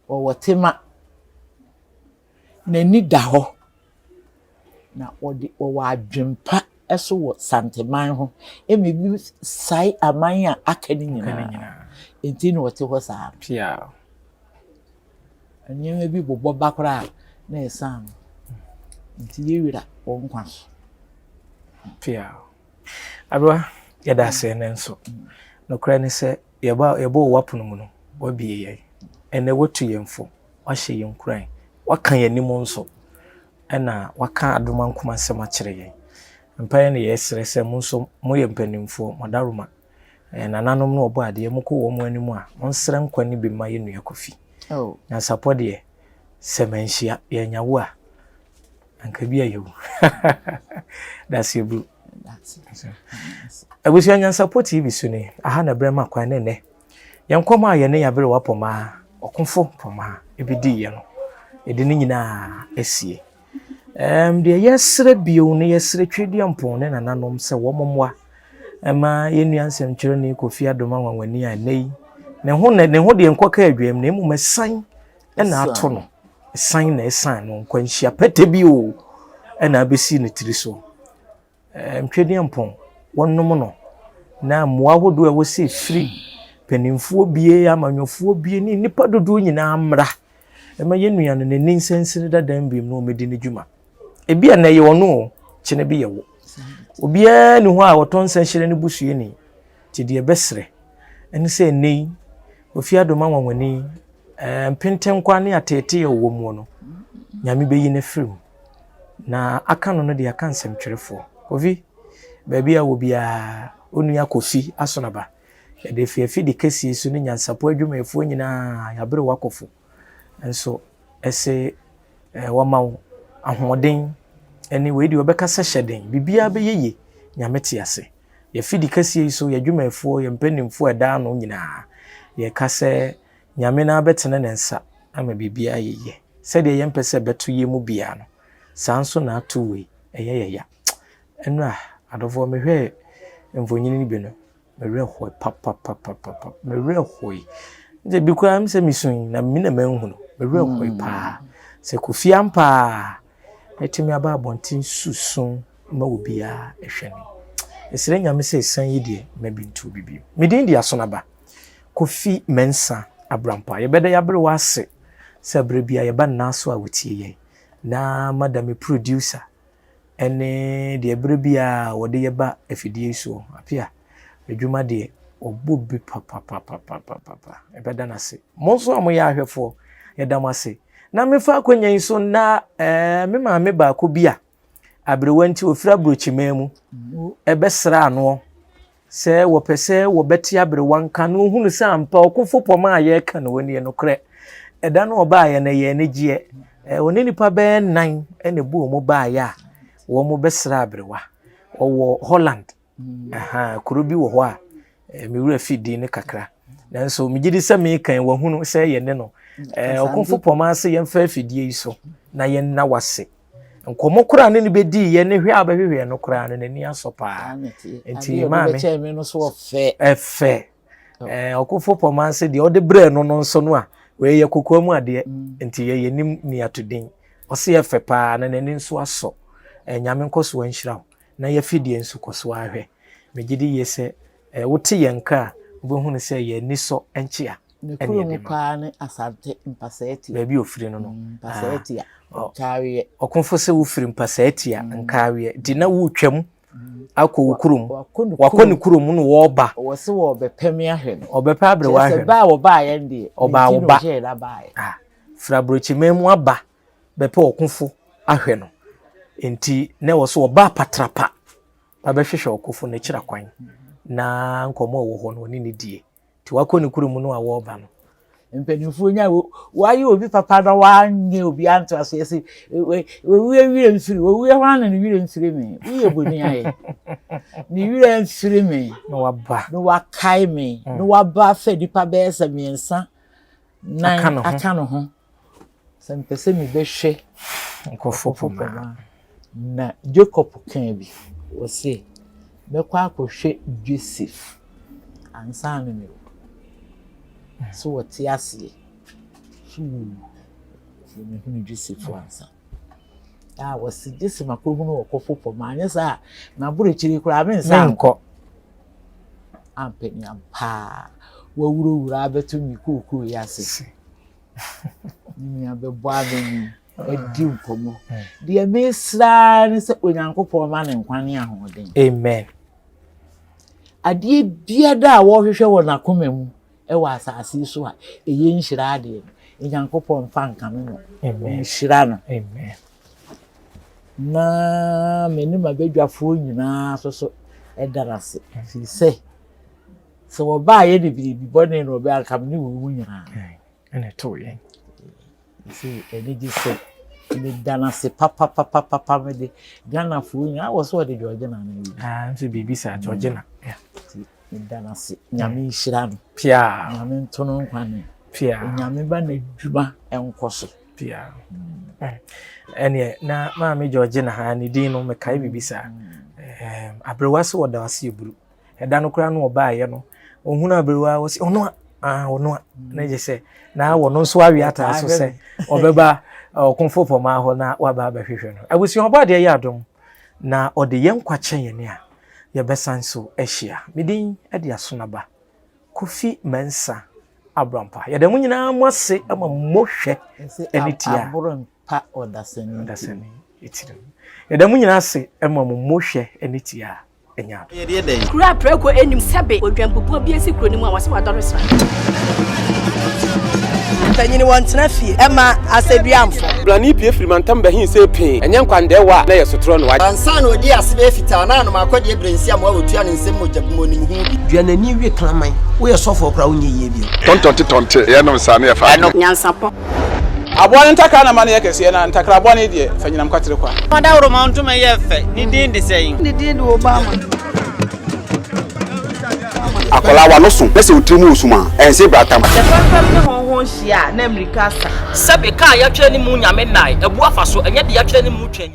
ɔwɔ tema, n'ani da hɔ, na ɔde ɔwɔ adwempa nso wɔ Santeman ho. Ɛma ebi sae aman a aka no nyinaa. Nti na ɔte hɔ saa no. Pia. Nneɛma bi bobɔ ba koraa a na ɛsan no. Nti yɛwura wɔn nkwa so. Pia. Aberewa, yɛda ase ɛnnɛ nso. Nokorɛ ne sɛ, yɛba yɛbɔɔ w'apono mu no, wabue yɛn. Ɛnnɛ woatu yɛn fo, wahyɛ yɛn nkuran, waka yɛn anim nso, ɛna waka adom ankoma nsɛm akyerɛ yɛn. Mpaeɛ na yɛsrɛ sɛ mo nso moyɛ mpanimfoɔ, mo adaworoma, eh, nananom no ɔbɔ adeɛ, mokɔ wɔn anim a, monsrɛ nkwa no bi mma yɛn nua Kofi. Oh. Nyansapɔ deɛ, sɛ manhyia, yɛanya wo a, anka bi a yɛwu. Daseɛ buru. Abusua Nyansapɔ TV so ni, aha na berɛ ma kwan ne nnɛ. Yɛn nkɔmmɔ a yɛne Yaberewa Pɔmaa, ɔkofo Pɔmaa, ɛbɛdiiɛ no, yɛde ne nyinaa asie. Um, deɛ yɛsrɛ bio no, yɛsrɛ Tweduampɔn ne nananom sɛ wɔn mmoa ɛma yɛn nua nsɛmtwerɛni Kofi Adom Anwanwani a ɛnnɛ yi ne ho ne ho deɛ nkɔka adwam na mmom ɛsan ɛna ato no ɛsan na ɛsan no nkwanhyia pɛtɛ bi o ɛna abɛsi ne tiri so. Ntwedeɛmpɔn, wɔnom no, na mmoa ahodoɔ a ɛwɔ sɛ ɛfiri mpanimfoɔ bie, amanyɔfoɔ bie ne nnipa dodoɔ nyinaa mmra ɛma yɛn nua no n'ani nsɛnsini dada mbiem na wɔmɛdi ne dwuma. Ebi a na ɛyɛ ɔno o, kyena bi yɛ wo. Obiara ni hɔ a ɔtɔ nsɛnhyerɛ ne busuani. Nti deɛ ɛbɛsrɛ ɛne sɛ ɛnnɛ yi, Kofi Adom anwanwani, mpentenkwa ne ateetee a ɔwɔ muo no, Nyame bɛyi no afiri mu. Na aka no no deɛ aka nsɛmtwerɛfoɔ. Kofi, baabi a wɔ biara, onua Kofi Asonaba, yɛde fi afidi kɛseɛ so ne nyansapɔ adwumayɛfoɔ nyinaa, yɛabere wakɔfo nso ɛse wɔma wo ahoɔden ɛne wei deɛ wɔbɛka sɛ hyɛ den, biribiara bɛyɛ yie, Nyame te ase. Yɛafidi kɛseɛ yi so, yɛn adwumayɛfoɔ, yɛn mpanimfoɔ a ɛda ano nyinaa, yɛka sɛ Nyame no ara bɛtene ne nsa ama biribiara ayɛ yie. Sɛdeɛ yɛmpɛ sɛ ɛbɛto yɛn mu biara no, saa nso na ato wei, ɛyɛ yɛ ya. Ɛnora, adɔfoɔ, mehwɛɛ mfonini no bi no, me werɛ hoe papapapapa, me werɛ hoe. Sɛ bi koraa sɛ mesu yi, na me na manhunu, me werɛ hoe paa. Sɛ Kofi ampa a, mɛtumi aba abɔnten susu ma obiara hwɛ no. Mesrɛ Nyame sɛ ɛsan yi deɛ ma bi nto obi bio. Me din de Asonaba Kofi Mensah Abrampah. Yɛbɛda yɛaberewa ase sɛ berɛ biara yɛba nna so a wɔtie yɛn. Na mada me producer. ne deɛ berɛ biara wɔde yɛ ba afidie yi soɔ. Apia, adwuma deɛ ɔbɔ bi papapapapapa. Ɛbɛda no ase. Mo nso a moyɛ ahwɛfoɔ, yɛda mo ase. Na mefa akonnwa yi so na ɛɛ me maame baako bi a aberewa nti ofiri aburokyiman mu ɛbɛsra anoɔ Sɛ wɔpɛ sɛ wɔbɛte aberewa nka na wɔhunu sɛ ampa ɔkofo pɔma a yɛreka no wɔ nie nokorɛ. Ɛda no ɔbaeɛ no ɛyɛ anigyeɛ. Ɔne nnipa bɛyɛ nnan na ɛbu wɔn baeɛ a wɔbɛsra aberewa. Ɔwɔ Holland. Aha, kuro bi wɔ hɔ a me werɛ fi din no kakra. Nanso megye di sɛ meka yi wahunu sɛ yɛne no. Ɔkofo pɔma ase yɛmfa afidie yi so na yɛnna wase. Nkɔmmɔ koraa ne no bɛdiiɛ ne hwɛ a bɛhwehwɛɛ no koraa no n'ani asɔ paa. Nti maame ɛfɛ ɔkofo pɔma ase deɛ ɔde brɛɛ no no nso no a wei yɛ kokoa mu adeɛ mm. nti yɛyɛ nim ni ato din ɔse ɛfɛ paa na n'ani nso asɔ nyame nkɔ so anhyira wo na yɛafidie nso kɔ so ahwɛ megye di yie sɛ wote yɛn nka a wobɛhunu sɛ yɛn ani sɔ nkyea Ne kuro mu paa ne Asante Mpasatia. Baabi a ofiri no no. Mm, Mpasatia, ah, Nkaaweɛ. Ɔkomfo sɛ wofiri Mpasatia, mm. Nkaaweɛ. Nti na wotwam mm. akɔ wo kurom. Wakɔ ne kurom na wɔreba. Wɔ se wɔbɛpɛ me ahwɛ no. Ɔbɛpɛ aberewa ahwɛ no. Kyerɛ sɛ ba a wɔbaa yɛn deɛ. Ɔbaa wo ba. Ah, firi aburokyiman mu aba bɛpɛ ɔkofo ahwɛ no. Nti na ɛwɔ so ɔba apatrapa abɛhwehwɛ ɔkofo no akyira kwan na nkɔmmɔ a ɛwɔ hɔ no ɔne ne die. Nti wakɔ ne kurom no a wɔreba no. Mpanimfoɔ nya wɔayɛ obi papa na wɔanyɛ obi anto aso yɛsɛ wɔwie werɛ mfiri wɔwie hɔ ana ne werɛ mfiri me woyɛ bɔni ayɛ ne werɛ mfiri me na waba na wakae me na waba afɛ nipa bɛyɛ sɛ mmiɛnsa nan aka ne ho Sɛ mepɛ sɛ mebɛhwɛ nkurɔfoɔ poma. Na Jacob kaa bi, ɔse, mɛkɔ akɔhwɛ Joseph ansa na mewu. So wɔte aseɛ? So wɔwu? Sɛ mehunu Joseph ansa. A wɔse gye sɛ makɔhunu ɔkɔfo pɔma, anyɛ saa a m'aborɔkyiri koraa mensan nkɔ. Ampɛ ni ampaa wawurawura abɛto me kookoo yi ase. Ne nua bɛbɔ abɛn adi nkɔmmɔ. Deɛ mesrɛ ara ne sɛ Onyankopɔn ma ne nkwa ne ahoɔden. Amen. Adeɛ biara a wɔhwehwɛ wɔ n'akoma mu wɔ asase yi so a ɛyɛ nhyira adeɛ no, Onyankopɔn mfa nkame no. Nhyira no. Amen. Na me ne m'abadwafoɔ nyinaa nso so ɛda no ase firi sɛ Sɛ wɔbaa yɛ de biribi bɔne na ɔbɛ anka me ne wɔn mu nyinaa. Ɛna ɛtoo yɛn. Sɛ ɛne gye sɛ meda no ase papapapapa mede Ghanafoɔ nyinaa wɔ so ɔde Georgina no ayi. Ah, nso biribi saa Georgina. Mm. Meda no ase. Nyame nhyira no. Pia. Nyame nto no nkwa ne. Pia. Nyame ba n'adwuma nkɔ so. Pia. Mm. Ɛneɛ na maame Georgina ha ne din no mekae biribi saa. Mm. Aberewa so wɔda ase eburu. Ɛda no koraa no ɔbaeɛ no, ɔhunu aberewa a ɔsi ɔno a ah ɔno a na gye sɛ na wɔno nso awe ataa so sɛ ɔbɛba ɔkomfo pɔmaa hɔ na waba abɛhwehwɛ no. Abusua ɔbɔ adeɛ yɛ adom na ɔde yɛn nkwa kyɛ yɛn a yɛbɛsan so ahyia. Me din de Asonaba Kofi Mensah Abrampa. Yɛda mo nyinaa mo ase ma mo hwɛ ne tia. Pa ɔdasani tirim. Yɛda mo nyinaa ase ma mo mo hwɛ ne tia. anya adom. Kuro a prako nnim sɛbe odwanbubuo bi asi kuro no mu a wɔse wadɔre sra. Mpanyin wɔntena fie ɛma asɛduamfo. Brane pue firi mantam bɛhe see pee, ɛnyɛ nkwandɛɛwa a na ɛyɛ sotorɔ na wagye. Ansa na ɔdii ase bɛyɛ fitaa na anom akɔdeɛ berɛ nsiamoa a ɔtua ne nsam mogya bu mu ɔnim ho bi. Dua n'ani we kraman. Woyɛ sɔfoɔ koraa wonyɛ yie bio. Tɔntɔnte tɔnte yɛnom saa na yɛfa adeɛ. Nyansapɔ. Aboa no ntakra na ma no yɛ kɛseɛ, na ntakra bɔne deɛ, fa nyinam kwatere kwa. Ɔdawuroma ntoma yɛ fɛ, ne din de sɛn? Ne din de Obama. Akwadaa w'ano so na sɛ wo tiri mu wɔ sum a, ɛnse bratam. Sɛ fɛmfɛm ne hɔnhɔn hyia a, na mmirika asa. Sɛbe, ka a yɛatwerɛ ne mu Nyame nnae, abu afa so, ɛnyɛ deɛ yɛatwerɛ ne mu Twɛ.